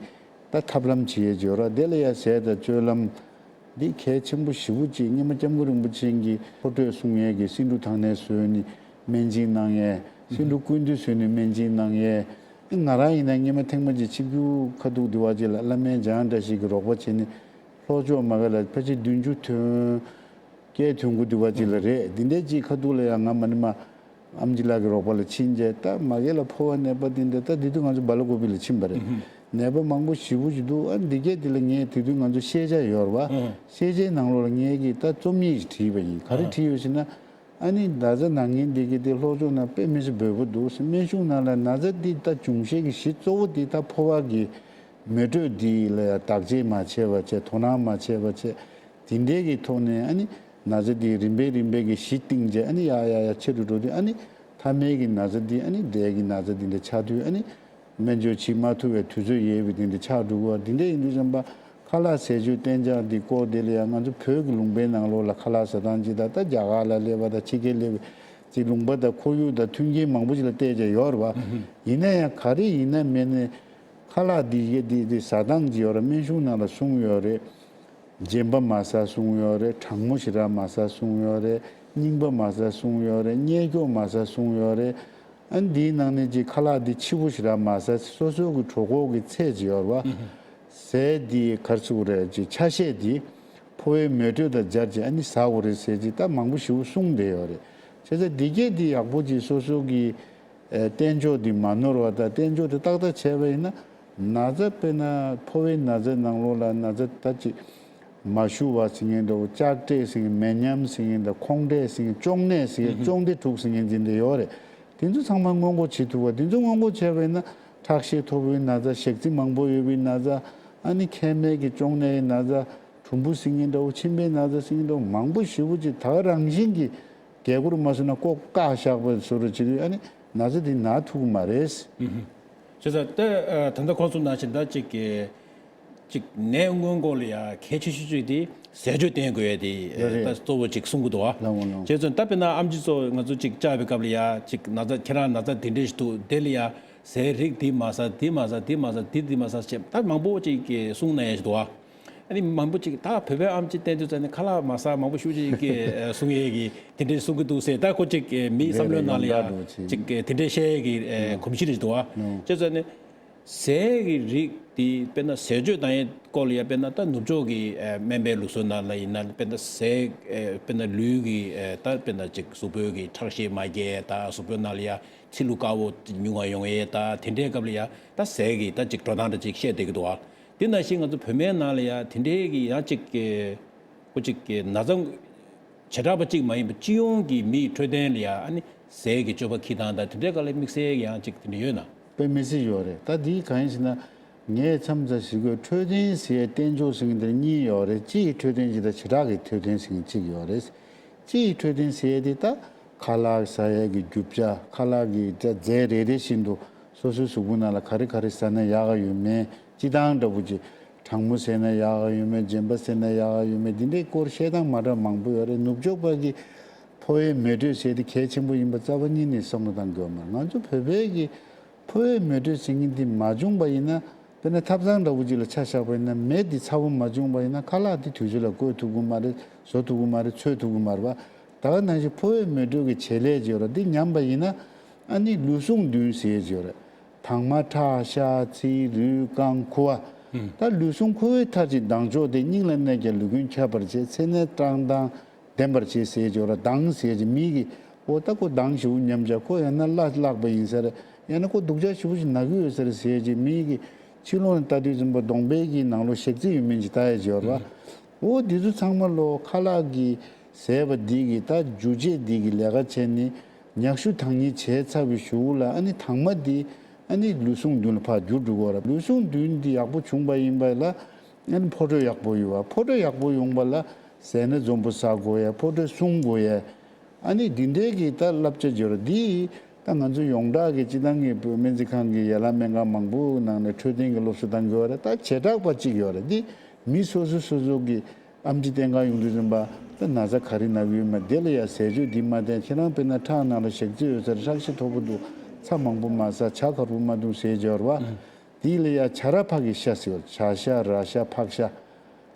ད་ཐབས་ལམ་བྱེད་ཡས་ཅིག་ཡོད་ར། དེ་ལ་ཡ་ཟས་དང་སྤྱོད་ལམ་འདི་གལ་ཆེན་པོ་ཞེ་པོ་ཅིག་སྔོན་མ་སྐྱབས་མགོན་རིན་པོ་ཆེ་གིས་ཕོ་དྲོད་སྲུང་ཡས་ཀྱི་སེ་འབྲུ་དང་ནན་ཟོས་ནས་སྨན་སྦྱིན་གནང་ཡས། སེ་འབྲུ་ཀུན་འདུས་ཟོས་ནས་སྨན་སྦྱིན་གནང་ཡས། ང་རང་ཡིན་ན་སྔོན་མ་ཐེངས་མ་ཅིག་ཆིབས་བསྒྱུར་ཁ་ཐུག་འདི་བ་ཅིག་ལ་བླ་སྨན་འཇམ་དབྱངས་བཀྲ་ཤིས་ཀྱིས་རོགས་པ་བྱས་ནས་ལྷོ་ཕྱོགས་མ་ག་ལ་ཕལ་ཆེར་བདུན་ཅུ་ཐོན། སྐྱེས་ཐོན་གོ་འདི་བ་ཅིག་ལ་རེད། འདི་འདྲའི་ཅིག་ཁ་ཐུག་ལ་ཡང་ང་མ་ནི་མ་ཨེམ་ཆི་ལགས་ཀྱི་རོགས་པ་ལ་ཕྱིན་རྗེས། ད་མ་གི་ལ་ཕོ་བ་ནད་པ་འདི་འདྲ། ད་འདི་དུས་ང་ཚོ་སྦ་ལ་ཀོ་པི་ལ་ཕྱིན་པ་རེད། ནད་པ་མང་པོ་ཞེ་པོ་ཅིག་འདུག་ཨ་འདི་གས་འདི་ལ་ངས་དེ་དུས་ང་ཚོ་ཤེས་བྱ་ཡོད་རེད་བ། ཤེས་བྱའི་ནང་ལོགས་ལ་ངས་ཀྱིས་ད་རྩོམ་ཡིག་ཅིག་བྲིས་པ་ཡིན། ག་རེ་བྲིས་ཡོད་ཟེར་ན། ཨ་ནི་ན་ཚ་ན་མཁན་འདི་གས་དེ་ལྷོ་ཕྱོགས་ན་དཔེ་མི་སྲིད་འབོལ་པོ་འདུག་ཟེར། སྨན་གཞུང་ནང་ལ་ན་ཚ་འདི་ད་འབྱུང་བཞི་གི་གཞི་གཙོ་བོ་འདི་ད་ཕོ་བ་གི་མེ་དྲོད་འདི་ལ་ཡ་བདག་གཅེས་མ་བྱས་པ་བྱས། དོ་སྣང་མ་བྱས་པ་བྱས། དེ་འདྲའི་གི་ཐོག་ནས་ཨ་ནི་ན་ཚ་འདི་རིམ་པས་རིམ་པས་གི་གཞི་བཏིང་རྗེས། ཨ་ནི་ཡ་ཡ་ཡ་ཆེ་རུ་འགྲོ་དུས། ཨ་ནི་མཐའ་མའི་གི་ན་ཚ་འདི་ཨ་ནི་འབྲས་ཀྱི་ན་ཚ་འདི་འདྲ་ཆགས་དུས། ཨ་ནི་སྨན་བཅོས་བྱེད་མ་ཐུབ་པའི་དུས་ཚོད་ཡོལ་བའི་དེ་འདྲ་ཆགས་འགྲོ་གི་བ། དེ་འདྲ་ཡིན་དུས་ཙམ་པ་ཁ་ལག་ཟས་སྤྱོད་གཏན་འཇགས་འདི་སྐོར་དེ་ལ་ཡང་ང་ཚོ་བོད་ཀྱི་ལུང་པའི་ནང་ལོགས་ལ་ཁ་ལག་ཟ་སྟངས་ཅིག་དང་། ད་རྒྱ་གར་ལ་སླེབས་པ་དང་ཕྱི་རྒྱལ་སླེབས་པའི་ཅིག་ལུང་པ་དང་ཁོར་ཡུག་དང་མཐུན་རྐྱེན་མང་པོ་ཅིག་ལ་བལྟས་ཀྱང་ཡོད་རེད་བ། ཡིན་ན་ཡང་ག་རེ་ཡིན་ན་མིན་ནའི་ཁ་ལག་འདི་གས་འདི་འདི་ཟ་སྟངས་ཅིག་ཡོད་རེད། སྨན་གཞུང་ནང་ལ་གསུངས་ཡོད་རེད། རྗེན་པ་མ་ཟ་གསུངས་ཡོད་རེད། གྲང་མོ་ཞེ་དྲག་མ་ཟ་གསུངས་ཡོད་རེད། རྙིང་པ་མ་ཟ་གསུངས་ཡོད་རེད། མཉེན་སྐྱོགས་མ་ཟ་གསུངས་ཡོད་རེད། ཨ་ནི་འདིའི་ནང་ནས་ཅིག་ཁ་ལག་འདི་ཕྱི་པོ་ཞེ་དྲག་མ་ཟ། སོ་སོ་གི་གྲོད་ཁོག་གི་ཚད་ཅིག་ཡོད་རེད་བ། ཟས་འདི་ག་རེ་ཟེར་དགོས་རེད། ཅིག་ཆ་ཤས་འདི་ཕོ་བའི་མེ་དྲོད་དང་སྦྱར་བྱས་ཨ་ནི་ཟ་དགོས་རེད་ཟེར་ཅིག་ད་མང་པོ་ཞེ་པོ་གསུངས་བསྡད་ཡོད་རེད། བྱས་ཙང་འདི་གས་འདི་ཡག་པོ་ཅིག་སོ་སོ་གི་ཨེ་གཏན་འཇགས་འདི་མ་ནོར་བ་དང་གཏན་འཇགས་དེ་ཏག་ཏག་བྱས་པ་ཡིན་ན། ན་ཚ་དཔེར་ན་ཕོ་བའི་ན་ཚ་ནང་ལོགས་ལ་ན་ཚ་ད་ཅིག་མ་ཞུ་བ་ཟེར་མཁན་འདྲ་བོ། ལྕགས་འབྲས་ཟེར་མཁན། མེ་མཉམ་ཟེར་མཁན་དང་། ཁོང་འབྲས་ཟེར་མཁན། གཅོང་ནད་ཟེར་མཁན། གཅོང་འབྲས་དྲུག་ཟེར་མཁན་འདི་འདྲ་ཡོད་རེད། དེ་ཚོ་ཚང་མ་སྔོན་འགོག་བྱེད་ཐུབ་པ། དེ་ཚོ་སྔོན་འགོག་བྱས་པ་ཡིན་ན་ཁྲག་ཤེད་མཐོ་པོའི་ན་ཚ། ཞག་རྩི་མང་པོ་ཡོད་པའི་ན་ཚ། ཨ་ནི་མཁལ་མའི་གི་གཅོང་ནད་ཡི་ན་ཚ། གྲུམ་བུ་ཟེར་མཁན་འདྲ་བོ། མཆིན་པའི་ན་ཚ་ཟེར་མཁན་འདྲ་བོ། མང་པོ་ཞེ་པོ་ཅིག་ད་ག་རང་བཞིན་གྱི་རྒྱལ་སྒོ་རུ་མ་སོང་ན་ལྐོག་བཀག་བཞག་པ་བཟོ་འདྲ་བྱེད་དུས། ཨ་ནི་ན་ཚ་དེ་ན་ཐུབ་ཀྱི་མ་རེད། བྱས་ཙང་ད་ད་ལྟ་ཁོང་གསུངས་ནང་བཞིན་ད་ཅིག་གི་ཅིག་ནད་སྔོན་འགོག་ལ་ཡ་གལ་ཆེ་ཤོས་ཅིག་དེ་ཟས་སྤྱོད་བསྟེན་དགོས་ཡ་དེ་ཡོད་རེད། ད་གཙོ་བོ་ཅིག་གསུང་གི་འདུག་བ། ལགས་འོང་། ལགས་འོང་། བྱས་ཙང་ད་དཔེར་ན་ཨེམ་ཆི་ཚོ་ང་ཚོ་ཅིག་བཅར་བའི་སྐབས་ལ་ཡ་ཅིག་ན་ཚ་ཁྱེད་རང་ན་ཚ་དེ་འདྲས་ཞིག་འདུག་དེ་ལ་ཡ་ཟས་རིགས་འདི་མ་ཟ། འདི་མ་ཟ། འདི་མ་ཟ། འདི་འདི་མ་ཟ་ཞེས་ད་མང་པོ་ཅིག་གིས་གསུང་གནང་ཡ་ཞིག་འདུག་བ། ཨ་ནི་མང་པོ་ཅིག་ད་བོད་པའི་ཨེམ་ཆི་བསྟེན་དུས་ཙ་ནས་ཁ་ལག་མ་ཟ། མང་པོ་ཞེ་པོ་ཅིག་གིས་གསུང་ཡས་ཀྱི་དེ་འདྲས་གསུང་གི་འདུག་ཟེར། ད་ཁོ་ཅིག་མིའི་བསམ་བློའི་ནང་ལ་ཡ་རེད། རེད། ཡོངས་གྲགས་འདྲ་བོ་ཅིག་ཅིག་དེ་འདྲས་བཤད་ཡས་ཀྱི་གོམས་གཤིས་རེ་ཞིག་འདུག་བ། ནོ། བྱས་ཙ་ནས་ཟས་ཀྱི་རིགས་དེ་དཔེར་ན་ཟས་སྤྱོད་བཏང་ཡས་སྐོར་ལ་ཡ་དཔེར་ན་ད་ནུབ་ཕྱོགས་ཀྱི་སྨན་པའི་ལུགས་སྲོལ་ནང་ལ་ཡིན་ན་དཔེར་ན་ཟས་དཔེར་ན་ལུས་ཀྱི་ད་དཔེར་ན་ཅིག་གཟུགས་པོའི་གི་ཁྲག་ཤེད་མ་རྒྱས། ད་གཟུགས་པོའི་ནང་ལ་ཡ་ཚིལ་ལུ་དཀར་པོ་ཉུང་བ་ཡོང་ཡས། ད་དེ་འདྲའི་སྐབས་ལ་ཡ་ད་ཟས་ཀྱི་ད་ཅིག་འགྲོ་སྟངས་འདྲ་ཅིག་བཤད་བསྡད་ཀྱི་འདུག་བ། དེ་ནང་བཞིན་ང་ཚོ་བོད་པའི་ནང་ལ་ཡ་དེ་འདྲའི་གི་ཡང་ཅིག་གི་ཁོ་ཅིག་གི་ན་ཚ་བྱེ་བྲག་པ་གཅིག་མ་ཡིན་པ་སྤྱི་ཡོངས་ཀྱི་མིའི་འཕྲོད་བསྟེན་ལ་ཡ་ཨ་ནི་ཟས་ཀྱི་སྤྱོད་པ་འཁྱེར་སྟངས་དང་དེ་འདྲའི་སྒང་ལ་དམིགས་བསལ་ཡང་ཅིག་དེ་འདྲ་ཡོད་ན། དཔེ་མི་སྲིད་ཡོད་རེད། ད་འདི་གང་ཡིན་ཟེར་ན། ངས་མཚམས་མཚམས་ཞུ་དགོས། འཕྲོད་བསྟེན་ཟེར་ཡ་གཏན་འཇགས་ཟེར་མཁན་དེ་གཉིས་ཡོད་རེད། སྤྱི་ཡི་འཕྲོད་བསྟེན་གཅིག་དང་བྱེ་བྲག་གི་འཕྲོད་བསྟེན་ཟེར་མཁན་གཅིག་ཡོད་རེད། སྤྱི་ཡི་འཕྲོད་བསྟེན་ཟེར་ཡ་དེ་ད་ཁ་ལག་ཟ་ཡ་གི་རྒྱུ་ཆ། ཁ་ལག་གི་ད་རྫས་རེ་རེ་བཞིན་དུ་སོ་སོའི་གཟུགས་པོའི་ནང་ལ་ག་རེ་ག་རེ་ཟ་ན་ཡག་ག་ཡོད་མེད། སྤྱིར་བཏང་འདྲ་བོ་ཅིག་གྲང་མོ་ཟས་ན་ཡག་ག་ཡོད་མེད། རྗེན་པ་ཟས་ན་ཡག་ག་ཡོད་མེད། འདི་འདྲའི་སྐོར་བཤད་སྟངས་མ་འདྲ་མང་པོ་ཡོད་རེད། ནུབ་ཕྱོགས་པ་གི་ཕོ་བའི་མེ་དྲོད་ཟེར་དེ་གལ་ཆེན་པོ་ཡིན་པ་རྩ་བ་ཉིད་ནས་བསམ་བློ་གཏང་དགོས་པ་མ་རེད། ང་ཚོ་བོད་པའི་གི་ཕོ་བའི་མེ་དྲོད་ཟེར་མཁན་འདི་མ་བྱུང་པ་ཡིན་ན། དཔེར་ན་ཐབ་ཚང་འདྲ་བོ་ཅིག་ལ་ཆ་བཞག་པ་ཡིན་ན། མེ་འདི་ཚ་བོ་མ་བྱུང་པ་ཡིན་ན་ཁ་ལག་འདི་དུས་ཚོད་ལ་བཀོལ་ཐུབ་ཀྱི་མ་རེད། བཟོ་ཐུབ་ཀྱི་མ་རེད། འཚོལ་ཐུབ་ཀྱི་མ་རེད་པ། ད་ག་ནང་བཞིན་ཕོ་བའི་མེ་དྲོད་ཀྱི་བྱེད་ལས་ཅིག་ཡོད་རེད། འདི་ཉམས་པ་ཡིན་ན་ཨ་ནི་ལུས་ཟུངས་བདུན་ཟེར་ཡས་ཅིག་ཡོད་རེད། དྭངས་མ་ཁྲག་ཤ་ཚིལ་རུས་རྐང་ཁུ་བ། ད་ལུས་ཟུངས་ཁུ་བའི་མཐར་གྱིས་དྭངས་ཆོག་སྟེ། སྙིང་ལ་གནས་ཀྱང་ལུས་ཀུན་ཁྱབ་པར་བྱེད། མཚན་ནས་བཀྲག་མདངས་ལྡན་པར་བྱེད་ཟེར་ཅིག་ཡོད་རེད། མདངས་ཟེར་ཅིག་མི་གི་འོ་ད་ཁོ་མདངས་ཞེ་པོ་ཉམས་ཅིག་ཁོ་ཡང་ན་གླ་བརླག་པ་ཡིན་ས་རེད། ཡང་ན་ཁོ་སྡུག་ཅག་ཞེ་པོ་ཞིག་ན་གི་ཡོད་ས་རེད་ཟེར་ཅིག་མི་གི་ཕྱི་ལོགས་ནས་ལྟ་དུས་ཙམ་པ་གདོང་པའི་གི་ནང་ལོགས་ཞག་རྩི་ཡོད་མིན་ཅིག་ལྟ་ཡས་ཅིག་ཡོད་རེད་པ། འོ་འདི་ཚོ་ཚང་མ་ལོ་ཁ་ལག་གི་ཟས་པ་འདི་གི་ད་འཇུ་བྱེད་འདི་གི་ལས་ཀ་བྱས་ནས་མྱག་ཤུ་དང་ནི་བྱས་ཚར་བའི་གཞུག་ལ། ཨ་ནི་དྭངས་མ་འདི་ཨ་ནི་ལུས་ཟུངས་བདུན་ལ་ཕར་འགྱུར་འགྲོ་གི་ཡོད་རེད། ལུས་ཟུངས་བདུན་འདི་ཡག་པོ་བྱུང་པ་ཡིན་པ་ལ། ཨ་ནི་ཕོ་དྲོད་ཡག་པོ་ཡོང་བ། ཕོ་དྲོད་ཡག་པོ་ཡོང་བ་ལ་ཟས་སྣ་འཛོམས་པོ་ཟ་དགོས་ཡ། ཕོ་དྲོད་སྲུང་དགོས་ཡ། ཨ་ནི་འདི་འདྲའི་གི་ད་བསླབ་བྱ་ཅིག་ཡོད་རེད། འདི་ད་ང་ཚོ་ཡོངས་གྲགས་ཀྱི་སྤྱི་བཏང་གི་བོད་སྨན་རྩིས་ཁང་གི་ཡན་ལག་སྨན་ཁང་མང་པོའི་ནང་ནས་འཕྲོད་བསྟེན་གྱི་སློབ་གསོ་གཏང་གི་ཡོད་རེད། ད་བྱེ་བྲག་པ་གཅིག་ཡོད་རེད། འདི་མི་སོ་སོ་སོ་སོ་གི་ཨེམ་ཆི་བསྟེན་ག་ཡོང་དུས་ཙམ་པ་ད་ན་ཚ་ག་རེ་ན་གི་ཡོད་མེད། དེ་ལ་ཡ་ཟས་སྤྱོད་འདི་མ་བསྟེན། ཁྱེད་རང་དཔེར་ན་ཁྲག་ནང་ལ་ཞག་རྩི་ཡོད་ས་རེད། ཁྲག་ཤེད་མཐོ་པོ་འདུག་ཚྭ་མང་པོ་མ་ཟ། ཇ་གར་པོ་མ་འཐུང་ཟེར་གྱི་ཡོད་རེད་པ། འདི་ལ་ཡ་ཇ་ར་ཕག་གི་ཤ་ཟེར་བ། ཇ་ཤ་ར་ཤ་ཕག་ཤ།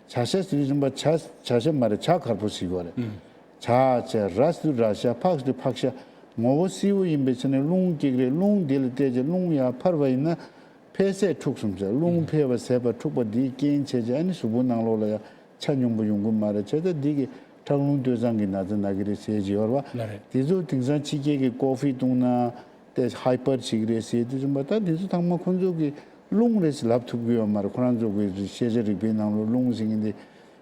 ཇ་ཤ་ཟེར་དུས་ཙམ་པ་ཇ་ཇ་ཤ་མ་རེད། ཇ་གར་པོ་ཟེར་གྱི་ཡོད་རེད། ཇ་ཇ་ར་ཟེར་དུས་ར་ཤ། ཕག་ཟེར་དུས་ཕག་ཤ། ངོ་བོ་བསིལ་བོ་ཡིན་པའི་ཆ་ནས་རླུང་སྐྱེག་རེད། རླུང་འདི་ལ་བལྟས་ཀྱི་རླུང་ཡར་འཕར་བ་ཡིན་ན་འཕེལ་ཟད་འཁྲུགས་གསུམ་ཟེར། རླུང་འཕེལ་བ་ཟད་པ་འཁྲུགས་པ་འདིའི་རྐྱེན་བྱས་ཀྱི་ཨ་ནི་གཟུགས་པོ་ནང་ལོགས་ལ་ཡ་ཆ་སྙོམས་པོ་ཡོང་གི་མ་རེད། བྱས་ཙང་འདི་གི་ཁྲག་རླུང་སྟོད་འཚངས་ཀྱི་ན་ཚ་ན་གི་རེད་ཟེར་གྱི་ཡོད་རེད་པ། ལགས་རེད། དེ་ཚོ་དེང་སང་ཕྱི་རྒྱལ་གྱི་ཀོ་ཧྥི་བཏུང་ན་དེ་ཧའི་པར་བྱེད་ཀྱི་རེད་ཟེར་དུས་ཙམ་པ། ད་དེ་ཚོ་ཚང་མ་ཁོང་ཚོ་གི་རླུང་རེད་ཟེར་ལབ་ཐུབ་ཀྱི་ཡོད་མ་རེད། ཁོ་རང་ཚོ་གི་ཤེས་བྱ་རིག་པའི་ནང་ལོགས་རླུང་ཟེར་མཁན་དེ་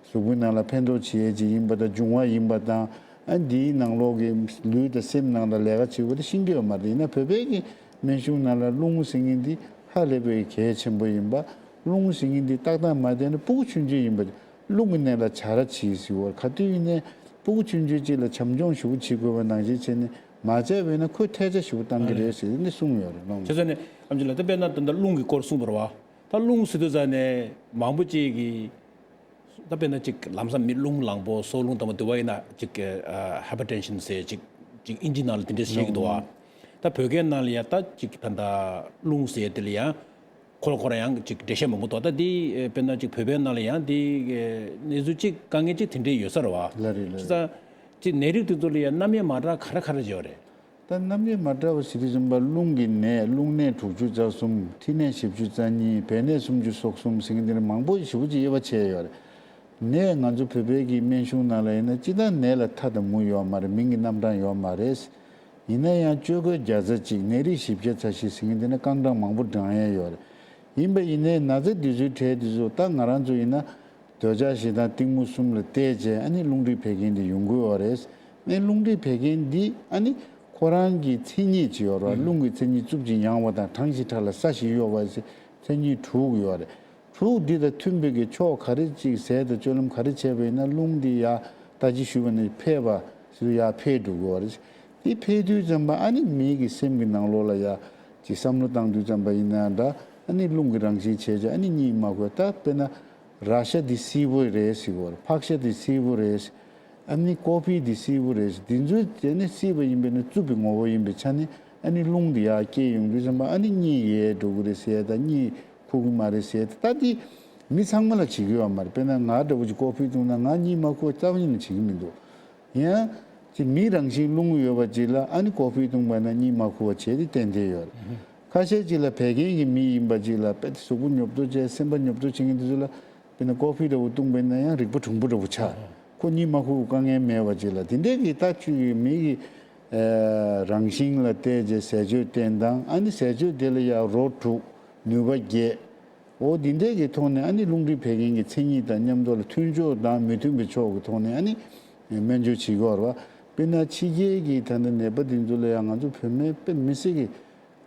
གཟུགས་པོའི་ནང་ལ་ཕན་ཐོགས་བྱེད་ཡས་ཅིག་ཡིན་པ་དང་། འབྱུང་བ་ཡིན་པ་དང་། ཨ་འདིའི་ནང་ལོགས་ཀྱི་ལུས་དང་སེམས་ནང་ལ་ལས་ཀ་བྱེད་དགོས་དེ་ཤེས་ཀྱི་ཡོད་མ་རེད། ཡིན་ན་བོད་པའི་གི་སྨན་གཞུང་ནང་ལ་རླུང་ཟེར་མཁན་འདི་ཧ་ལས་པའི་གལ་ཆེན་པོ་ཡིན་པ། རླུང་ཟེར་མཁན་འདི་ཏག་ཏག་མ་བསྟེན་ན་སྤུ་གུ་ཆུང་ཆུང་ཡིན་པ། རླུང་གི་ནད་ལ་བྱ་ར་བྱེད་ཟེར་བ། ག་དུས་ཡིན་ནའི་སྤུ་གུ་ཆུང་ཆུང་ཅིག་ལ་བྱམས་སྐྱོང་ཞེ་པོ་བྱེད་དགོས་པ་ནང་བཞིན་བྱས་ནས་མ་བྱས་པ་ཡིན་ན་ཁོས་ཐལ་ཆ་ཞེ་པོ་བཏང་གི་རེད་ཟེར་ནས་གསུངས་ཡོད་རེད། རླུང་། བྱས་ཙང་ནས་ཨམ་ཆི་ལགས། ད་དཔེར་ན་ད་ལྟ་རླུང་གི་སྐོར་གསུངས་པ་རེད་པ། ད་རླུང་ཟེར་དུས་ཙ་ནས་མང་པོ་ཅིག་གིས་ད་དཔེར་ན་ཅིག་ལམ་སང་མི་རླུང་ལངས་པོ་སྲོག་རླུང་དང་པོ་འདུ་བ་ཡིན་ན་ཅིག་ཧའི་པར་ཊེན་ཤན་ཟེར་ཅིག་ཅིག་ཨིན་ཇི་ནང་ལ་དེ་འདྲས་བཤད་ཀྱི་འདུག་པ། ད་བོད་སྐད་ནང་ལ་ཡ་ད་ཅིག་ད་ལྟ་རླུང་ཟེར་དེ་ལ་ཡང་ཁོ་རང་ཁོ་རང་ཡང་ཅིག་འགྲེལ་བཤད་མང་པོ་འདུག་ད་འདི་དཔེར་ན་ཅིག་བོད་པའི་ནང་ལ་ཡང་འདི་གནས་ཚུལ་ཅིག་དཀའ་ངལ་ཅིག་དེ་འདྲས་ཡོད་ས་རེད་པ། ལགས་རེད། ལགས་རེད། བྱས་ཙང་ཅིག་ནད་རིགས་དེ་ཚོ་ལ་ཡང་རྣམ་དབྱེ་མ་འདྲ་ག་རེ་ག་རེ་ཡོད་རེད། ད་རྣམ་དབྱེ་མ་འདྲ་བ་ཟེར་དུས་ཙམ་པ་རླུང་གི་ནད། རླུང་ནད་དྲུག་ཅུ་རྩ་གསུམ། མཁྲིས་ནད་བཞི་བཅུ་རྩ་གཉིས། བལ་ནད་སུམ་ཅུ་སོ་གསུམ་ཟེར་མཁན་དེ་འདྲ་མང་པོ་ཞེ་པོ་ཅིག་དབྱེ་བ་ཕྱེ་ཡོད་རེད། ནད་ང་ཚོ་བོད་པའི་གི་སྨན་གཞུང་ནང་ལ་ཡིན་ན་སྤྱིར་བཏང་ནད་ལ་མཐའ་དང་མུ་ཡོད་མ་རེད། མིང་གི་རྣམ་གྲངས་ཡོད་མ་རེད། ཡིན་ན་ཡང་བཅོས་དགོས་བརྒྱ་ཆ་གཅིག་ནད་རིགས་བཞི་བརྒྱ་ཚ་བཞི་ཟེར་མཁན་དེ་ནི་རྐང་གྲངས་མང་པོ་བགྲང་ཡས་ཡོད་རེད། ཡིན་པ་ཡིན་ནའི་ན་ཚ་འདི་ཚོའི་གྲས་འདི་ཚོ་ད་ང་རང་ཚོ་ཡིན་ན་འདོད་ཆགས་ཞེ་སྡང་གཏི་མུག་གསུམ་ལ་བལྟས་བྱས་ཨ་ནི་རླུང་མཁྲིས་བད་ཀན་འདི་ཡོང་གི་ཡོད་རེད། ཨ་ནི་རླུང་མཁྲིས་བད་ཀན་འདི་ཨ་ནི་ཁོ་རང་གི་མཚན་ཉིད་ཅིག་ཡོད་རེད། རླུང་གི་མཚན་ཉིད་རྩུབ་ཅིང་ཡང་བ་དང་གྲང་ཞིང་ཁྲག་ལ་ས་ཞིང་གཡོ་བ་ཟེར་མཚན་ཉིད་དྲུག་ཡོད་རེད། དྲུག་འདི་དང་མཐུན་པའི་གི་ཕྱོགས་ག་རེ་ཅིག་ཟས་དང་སྤྱོད་ལམ་ག་རེ་བྱས་པ་ཡིན་ན་རླུང་འདི་ཡར་ད་ཅི་ཞུས་པ་ནི་འཕེལ་བ་ཟེར་ཡར་འཕེལ་འགྲོ་གི་ཡོད་རེད། འདི་འཕེལ་དུས་ཙམ་པ་ཨ་ནི་མིའི་གི་སེམས་ཀྱི་ནང་ལོགས་ལ་ཡ་ཅིག་བསམ་བློ་བཏང་དུས་ཙམ་པ་ཡིན་ན་འདྲ། ཨ་ནི་རླུང་གི་རང་བཞིན་བྱས་བྱས་ཨ་ནི་གཉིད་མ་ཁུག་ད་དཔེར་ན་ར་ཤ་འདི་བསིལ་པོ་རེད་ཟེར་གི་ཡོད་རེད། ཕག་ཤ་འདི་བསིལ་པོ་རེད། ཨ་ནི་ཀོ་ཕི་འདི་བསིལ་པོ་རེད། འདི་ཚོ་དེ་ནི་བསིལ་བ་ཡིན་པས་ན་རྩུབ་པའི་ངོ་བོ་ཡིན་པའི་ཆ་ནས་ཨ་ནི་རླུང་འདི་ཡར་སྐྱེས་ཡོང་དུས་ཙམ་པ་ཨ་ནི་གཉིད་ཡལ་འགྲོ་གི་རེད་ཟེར་ཡ་དང་གཉིད་ཁུག་གི་མ་རེད་ཟེར་ཡ་དེ་ད་འདི་མི་ཚང་མ་ལ་བྱེད་ཀྱི་ཡོད་མ་རེད། དཔེར་ན་ང་འདྲ་བོ་ཅིག་ཀོ་ཕི་བཏུང་ན་ང་གཉིད་མ་ཁུག་པ་རྩ་བ་ཉིད་ནས་བྱེད་ཀྱི་མི་འདུག་ཡང་ཅིག་མི་རང་བཞིན་རླུང་ཡོད་པ་ཅིག་ལ་ཨ་ནི་ཀོ་ཕི་བཏུང་བ་ན་གཉིད་མ་ཁུག་པ་བྱས་ཏེ་ཏན་ཏན་ཡོད་རེད། ཁ་ཤས་ཅིག་ལ་བད་ཀན་གྱི་མི་ཡིན་པ་ཅིག་ལ་དཔེ་གཟུགས་པོ་ཉོབ་ཏོ་བྱས་སེམས་པ་ཉོབ་ཏོ་བྱེད་མཁན་དེ་ཚོ་ལ་དཔེར་ན་ཀོ་ཕི་འདྲ་བོ་བཏུང་བས་ན་ཡང་རིག་པ་གྲུང་པོ་འདྲ་བོ་ཆགས། ཁོ་གཉིད་མ་ཁུག་དཀའ་ངལ་མེད་པ་ཅིག་ལ་དེ་འདྲའི་གི་ལྟ་བཅུག་གི་མི་གི་རང་བཞིན་ལ་བལྟས་རྗེས་ཟས་སྤྱོད་བསྟེན་སྟངས་ཨ་ནི་ཟས་སྤྱོད་དེ་ལ་ཡང་རོ་དྲུག་ནུས་པ་བརྒྱད། འོ་འདི་འདྲའི་གི་ཐོག་ནས་ཨ་ནི་རླུང་མཁྲིས་བད་ཀན་གྱི་མཚན་ཉིད་དང་མཉམ་དུ་ལ་མཐུན་ཕྱོགས་དང་མི་མཐུན་པའི་ཕྱོགས་ཀྱི་ཐོག་ནས་ཨ་ནི་སྨན་བཅོས་བྱེད་དགོས་རེད་བ། དཔེར་ན་ཕྱི་རྒྱལ་གྱི་ད་ལྟ་ནད་པ་འདི་ཚོ་ལ་ཡང་ང་ཚོ་བོད་སྨན་དཔེ་མི་སྲིད་ཀྱི་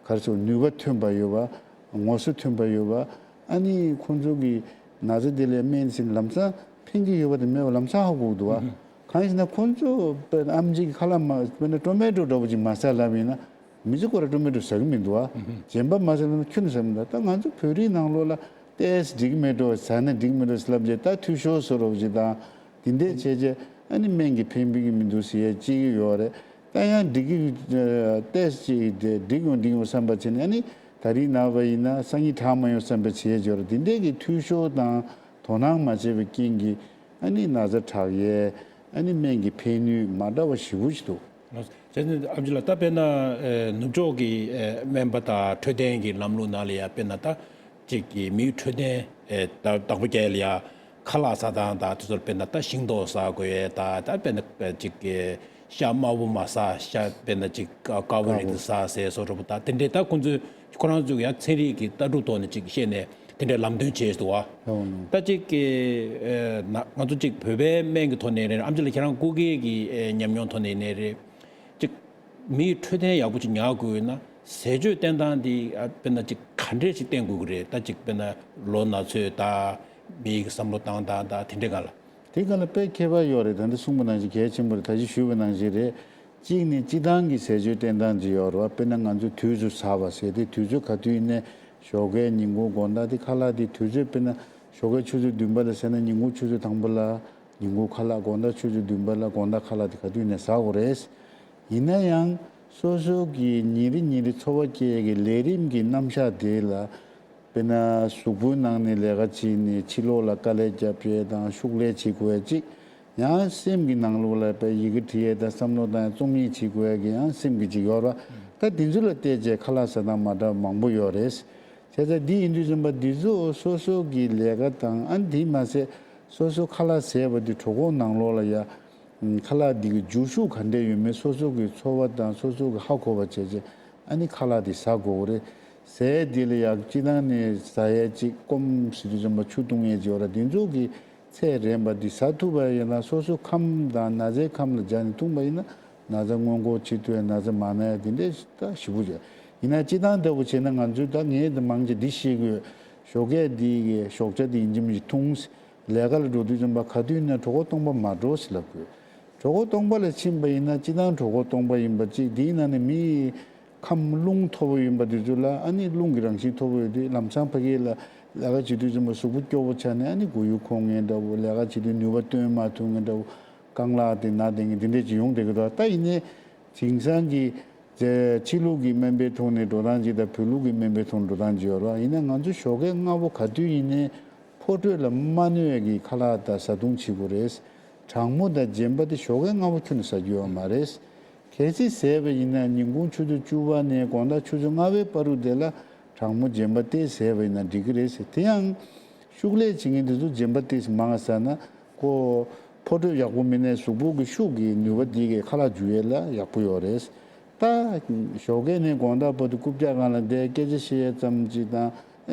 ག་རེ་ཟེར་ནུས་པ་ཐོན་པ་ཡོད་པ། ངོ་སོ་ཐོན་པ་ཡོད་པ། ཨ་ནི་ཁོང་ཚོ་གི་ན་ཚ་དེ་ལ་སྨན་ཟིན་ལམ་སང་ཕན་གྱི་ཡོད་པ་དང་མེད་པ་ལམ་སང་ཧ་གོ་གི་འདུག་བ། གང་ཡིན་ཟེར་ན་ཁོང་ཚོ་དཔེར་ན་ཨེམ་ཆི་གི་ཁ་ལག་མ་དཔེར་ན་ཊོ་མེ་ཊོ་འདྲ་པོ་ཅིག་མ་ཟ་ལབ་ཡིན་ན། མི་ཚེ་སྐོར་ལ་ཊོ་མེ་ཊོ་ཟ་གི་མི་འདུག་བ། གཞན་པ་མ་ཟ་ན་ཁྱོན་ནས་ཟ་མི་འདུག་ད་ང་ཚོ་བོད་རིགས་ནང་ལོགས་ལ་ཏོག་ཙམ་འགྲིག་གི་མེད་འགྲོ་ཟ་ན་འགྲིག་གི་མེད་འགྲོ་ཟེར་ལབ་རྗེས་ད་འཐུས་ཤོར་བཟོ་འདྲ་པོ་ཅིག་དང་། དེ་འདྲས་བྱས་རྗེས་ཨ་ནི་སྨན་གྱིས་ཕན་པའི་གི་མི་འདུག་ཟེར་ཡས་ཅིག་ཡོད་རེད། ད་ཡང་འགྲིག་གི་ཏོག་ཙམ་ཅིག་དེ་འགྲིག་ཡོང་འགྲིག་ཡོང་བསམ་པ་བྱས་ནས་ཨ་ནི་ད་རིང་ནངས་པ་ཡིན་ན་སང་ཉིན་དྲག་མ་ཡོང་བསམ་པ་བྱས་ཡས་ཡོད་རེད། དེ་འདྲས་ཀྱི་འཐུས་ཤོར་དང་དོ་སྣང་མ་བྱས་པའི་རྐྱེན་གྱིས་ཨ་ནི་ན་ཚ་དྲག་ཡས་ཨ་ནི་སྨན་གྱི་ཕན་ནུས་མ་འདྲ་བ་ཞེ་པོ་ཅིག་འདུག་བྱས་ཙང་ཨེམ་ཆི་ལགས་ད་དཔེར་ན་ཨེ་ནུབ་ཕྱོགས་ཀྱི་ཨེ་སྨན་པ་དང་འཕྲོད་བསྟེན་གྱི་ལམ་ལུགས་ནང་ལ་ཡང་དཔེར་ན་ད་ཅིག་གི་མིའི་འཕྲོད་བསྟེན་ཨེ་ད་བདག་པོ་རྒྱག་ཡ་ལ་ཡང་ཁ་ལག་ཟ་སྟངས་དང་དེ་ཚོར་དཔེར་ན་ད་ཤིང་ཏོག་ཟ་དགོས་ཡས་ད་ད་དཔེར་ན་ཅིག་གི་ཤ་དམར་པོ་མ་ཟ་ཤ་དཔེར་ན་ཅིག་དཀར་པོའི་རིགས་དེ་ཟ་ཟེར་སོགས་འདྲ་པོ་ད་དེ་འདྲས་ད་ཁོང་ཚོས་ཁོ་རང་ཚོས་ཡང་ཚན་རིག་གི་ལྟ་གྲུབ་ཐོག་ནས་ཅིག་བཤད་ནས་དེ་འདྲས་ལམ་སྟོན་བྱས་འདུག་བ། ད་ཅིག་གི་ཨེ་ན་ང་ཚོ་ཅིག་བོད་པའི་སྨན་གྱི་ཐོག་ནས་རེད། ཨེམ་ཆི་ལགས་ཁྱེད་རང་སྐུ་སྒེར་གྱི་ཨེ་ཉམས་མྱོང་ཐོག་ནས་ཡིན་ནའི་རེད། ཅིག་མིའི་འཕྲོད་བསྟེན་ཡག་པོ་ཅིག་ཉར་དགོས་ཡོད་ན་ཟས་སྤྱོད་བསྟེན་སྟངས་འདི་ཨ་དཔེར་ན་ཅིག་ག་འདྲས་ཅིག་བསྟེན་དགོས་ཀྱི་རེད། ད་ཅིག་དཔེར་ན་ལོ་ན་ཚོད་དང་མིའི་བསམ་བློ་བཏང་སྟངས་དང་དེ་འདྲས་ག་ལ། དེ་ག་ལ་དཔེ་ཁྱད་པར་ཡོད་རེད། ད་འདི་གསུངས་པ་ནང་བཞིན་གལ་ཆེན་པོ་རེད། ད་གཞི་ཞུས་པ་ནང་བཞིན་རེད། གཅིག་ནི་སྤྱི་བཏང་གི་ཟས་སྤྱོད་བསྟེན་སྟངས་ཅིག་ཡོད་རེད་བ། དཔེར་ན་ང་ཚོས་དུས་ཚོད་ཟ་བ་ཟེར་ཏེ་དུས་ཚོད་ག་དུས་ཡིན་ནའི་ཞོགས་ཀས་ཉིན་གུང་དགོང་དག་དེ་ཁ་ལག་དེ་དུས་ཚོད་དཔེར་ན་ཞོགས་ཀས་ཆུ་ཚོད་བདུན་པ་ལ་ཟས་ན་ཉིན་གུང་ཆུ་ཚོད་དང་པོ་ལ། ཉིན་གུང་ཁ་ལག་དགོང་དག་ཆུ་ཚོད་བདུན་པ་ལ་དགོང་དག་ཁ་ལག་དེ་ག་དུས་ནས་ཟ་དགོས་རེད། ཡིན་ན་ཡང་སོ་སོ་གི་ཉིན་རེ་ཉིན་རེ་འཚོ་བ་སྐྱེལ་གྱི་ལས་རིམ་གྱི་རྣམ་གཞག་དེ་ལ་དཔེར་ན་གཟུགས་པོའི་ནང་ནས་ལས་ཀ་བྱས་ནས་ཕྱི་ལོགས་ལ་དཀའ་ལས་རྒྱབ་ཡས་དང་ཤུགས་ལས་བྱེད་དགོས་ཡས་གཅིག་ཡང་སེམས་ཀྱི་ནང་ལོགས་ལ་དཔེ་ཡི་གེ་འབྲི་ཡས་དང་བསམ་བློ་བཏང་ཡས་རྩོམ་ཡས་བྱེད་དགོས་ཡས་ཀྱི་ཡང་སེམས་ཀྱི་གཅིག་ཡོད་རེད་བ། ད་དེ་ཚོ་ལ་བལྟས་རྗེས་ཁ་ལག་ཟ་སྟངས་མ་འདྲ་མང་པོ་ཡོད་རེད། བྱས་ཙང་འདི་ཡིན་དུས་ཙམ་པ་འདི་ཚོ་སོ་སོ་གི་ལས་ཀ་དང་ཨ་འདི་མ་ཟད་སོ་སོ་ཁ་ལག་ཟས་པ་འདི་གྲོད་ཁོག་ནང་ལོགས་ལ་ཡ། ཁ་ལག་འདི་གི་འཇུ་ཤུགས་ག་འདྲས་ཡོད་མེད་སོ་སོ་གི་ཚོར་བ་དང་སོ་སོ་གི་ཧ་གོ་བ་བྱས་རྗེས་ཨ་ནི་ཁ་ལག་འདི་ཟ་དགོས་རེད། ཟས་འདི་ལ་ཡ་སྤྱི་བཏང་ནས་ཟ་ཡས་གཅིག་སྐོམ་ཟེར་དུས་ཙམ་པ་ཆུ་བཏུང་ཡས་ཅིག་ཡོད་ར་འདི་ཚོ་གི་ཚད་རན་པ་འདི་ཟ་ཐུབ་པ་ཡིན་ན་སོ་སོ་ཁམས་དང་ན་ཚའི་ཁམས་ལ་སྦྱར་ནས་འཐུང་པ་ཡིན་ན་ན་ཚ་སྔོན་འགོག་བྱེད་ཐུབ་ཡ་ན་ཚ་མ་ན་ཡ་འདི་འདྲས་ད་ཞེ་པོ་ཅིག་ཡིན་ན་སྤྱི་བཏང་ལྟ་བུ་བྱས་ན་ང་ཚོས་ད་ངས་ད་མང་ཆེ་འདི་ཤེས་དགོས། ཞོགས་ཀས་འདི་གི་ཞོགས་ཇ་འདི་ཡིན་གཅིག་མིན་གཅིག་འཐུང་། ལས་ཀ་ལ་འགྲོ་དུས་ཙམ་པ་ག་དུས་ཡིན་ན་གྲོད་ཁོག་སྟོང་པ་མ་འགྲོ་ཟེར་ལབ་དགོས། གྲོད་ཁོག་སྟོང་པ་ལ་ཕྱིན་པ་ཡིན་ན་སྤྱི་བཏང་གྲོད་ཁོག་སྟོང་པ་ཡིན་པ་གཅིག་འདིའི་ནང་ནས་མིའི་ཁམས་རླུང་མཐོ་པོ་ཡིན་པ་དེ་ཚོ་ལ་ཨ་ནི་རླུང་གི་རང་བཞིན་མཐོ་པོ་ཡོད་དུས་ལམ་སང་ཕ་གི་ལ་ལས་ཀ་བྱེད་དུས་ཙམ་པ་གཟུགས་པོ་སྐྱོ་པོ་ཆགས་ནས་ཨ་ནི་མགོ་ཡུ་འཁོར་མཁན་འདྲ་བོ་ལས་ཀ་བྱེད་དུས་ནུས་པ་བཏོན་མ་ཐུབ་མཁན་འདྲ་བོ་རྐང་ལག་དེ་ན་བསྡད་མཁན་དེ་འདྲས་ཅིག་ཡོང་བསྡད་ཀྱི་འདུག་ད་ཡིན་ནའི་དེང་སང་གི་ཕྱི་ལུགས་ཀྱི་སྨན་པའི་ཐོག་ནས་འགྲོ་སྟངས་ཅིག་དང་བོད་ལུགས་ཀྱི་སྨན་པའི་ཐོག་ནས་འགྲོ་སྟངས་ཅིག་ཡོད་རེད་བ། ཡིན་ན་ང་ཚོ་ཞོགས་ཀས་སྔ་པོ་ག་དུས་ཡིན་ནའི་ཕོ་དྲོད་ལ་མ་གནོད་ཡས་ཀྱི་ཁ་ལག་དང་བཟའ་བཏུང་བྱེད་དགོས་རེད། གྲང་མོ་དང་རྗེན་པ་དེ་ཞོགས་ཀས་སྔ་པོ་ཁྱོན་ནས་ཟ་རྒྱུ་ཡོད་མ་རེད། གལ་སྲིད་ཟས་པ་ཡིན་ན་ཉིན་གུང་ཆུ་ཚོད་བཅུ་པ་ནས་དགོང་དག་ཆུ་ཚོད་ལྔ་པའི་བར་དུ་དེ་ལ་གྲང་མོ་རྗེན་པ་དེ་ཟས་པ་ཡིན་ན་འགྲིག་གི་རེད་ཟེར། དེ་ཡང་ཤུགས་ལས་བྱེད་མཁན་དེ་ཚོ་རྗེན་པ་དེ་མང་ང་ཟ་ན་ ཁོ་ཕོ་ཁྲོ་ཡག་པོ་མེད་ནའི་གཟུགས་པོ་གི་ཤུགས་ཀྱི་ནུས་པ་འདི་གི་ཁ་ལག་འཇུ་ཡས་ལ་ཡག་པོ་ཡོད་རེད། ད་ཞོགས་ཀས་ནས་དགོང་དག་བར་དུ་རྐུབ་བཀྱག་སྒང་ལ་བསྡད་སྐད་ཆ་བཤད་ཡས་ཙམ་ཅིག་དང་།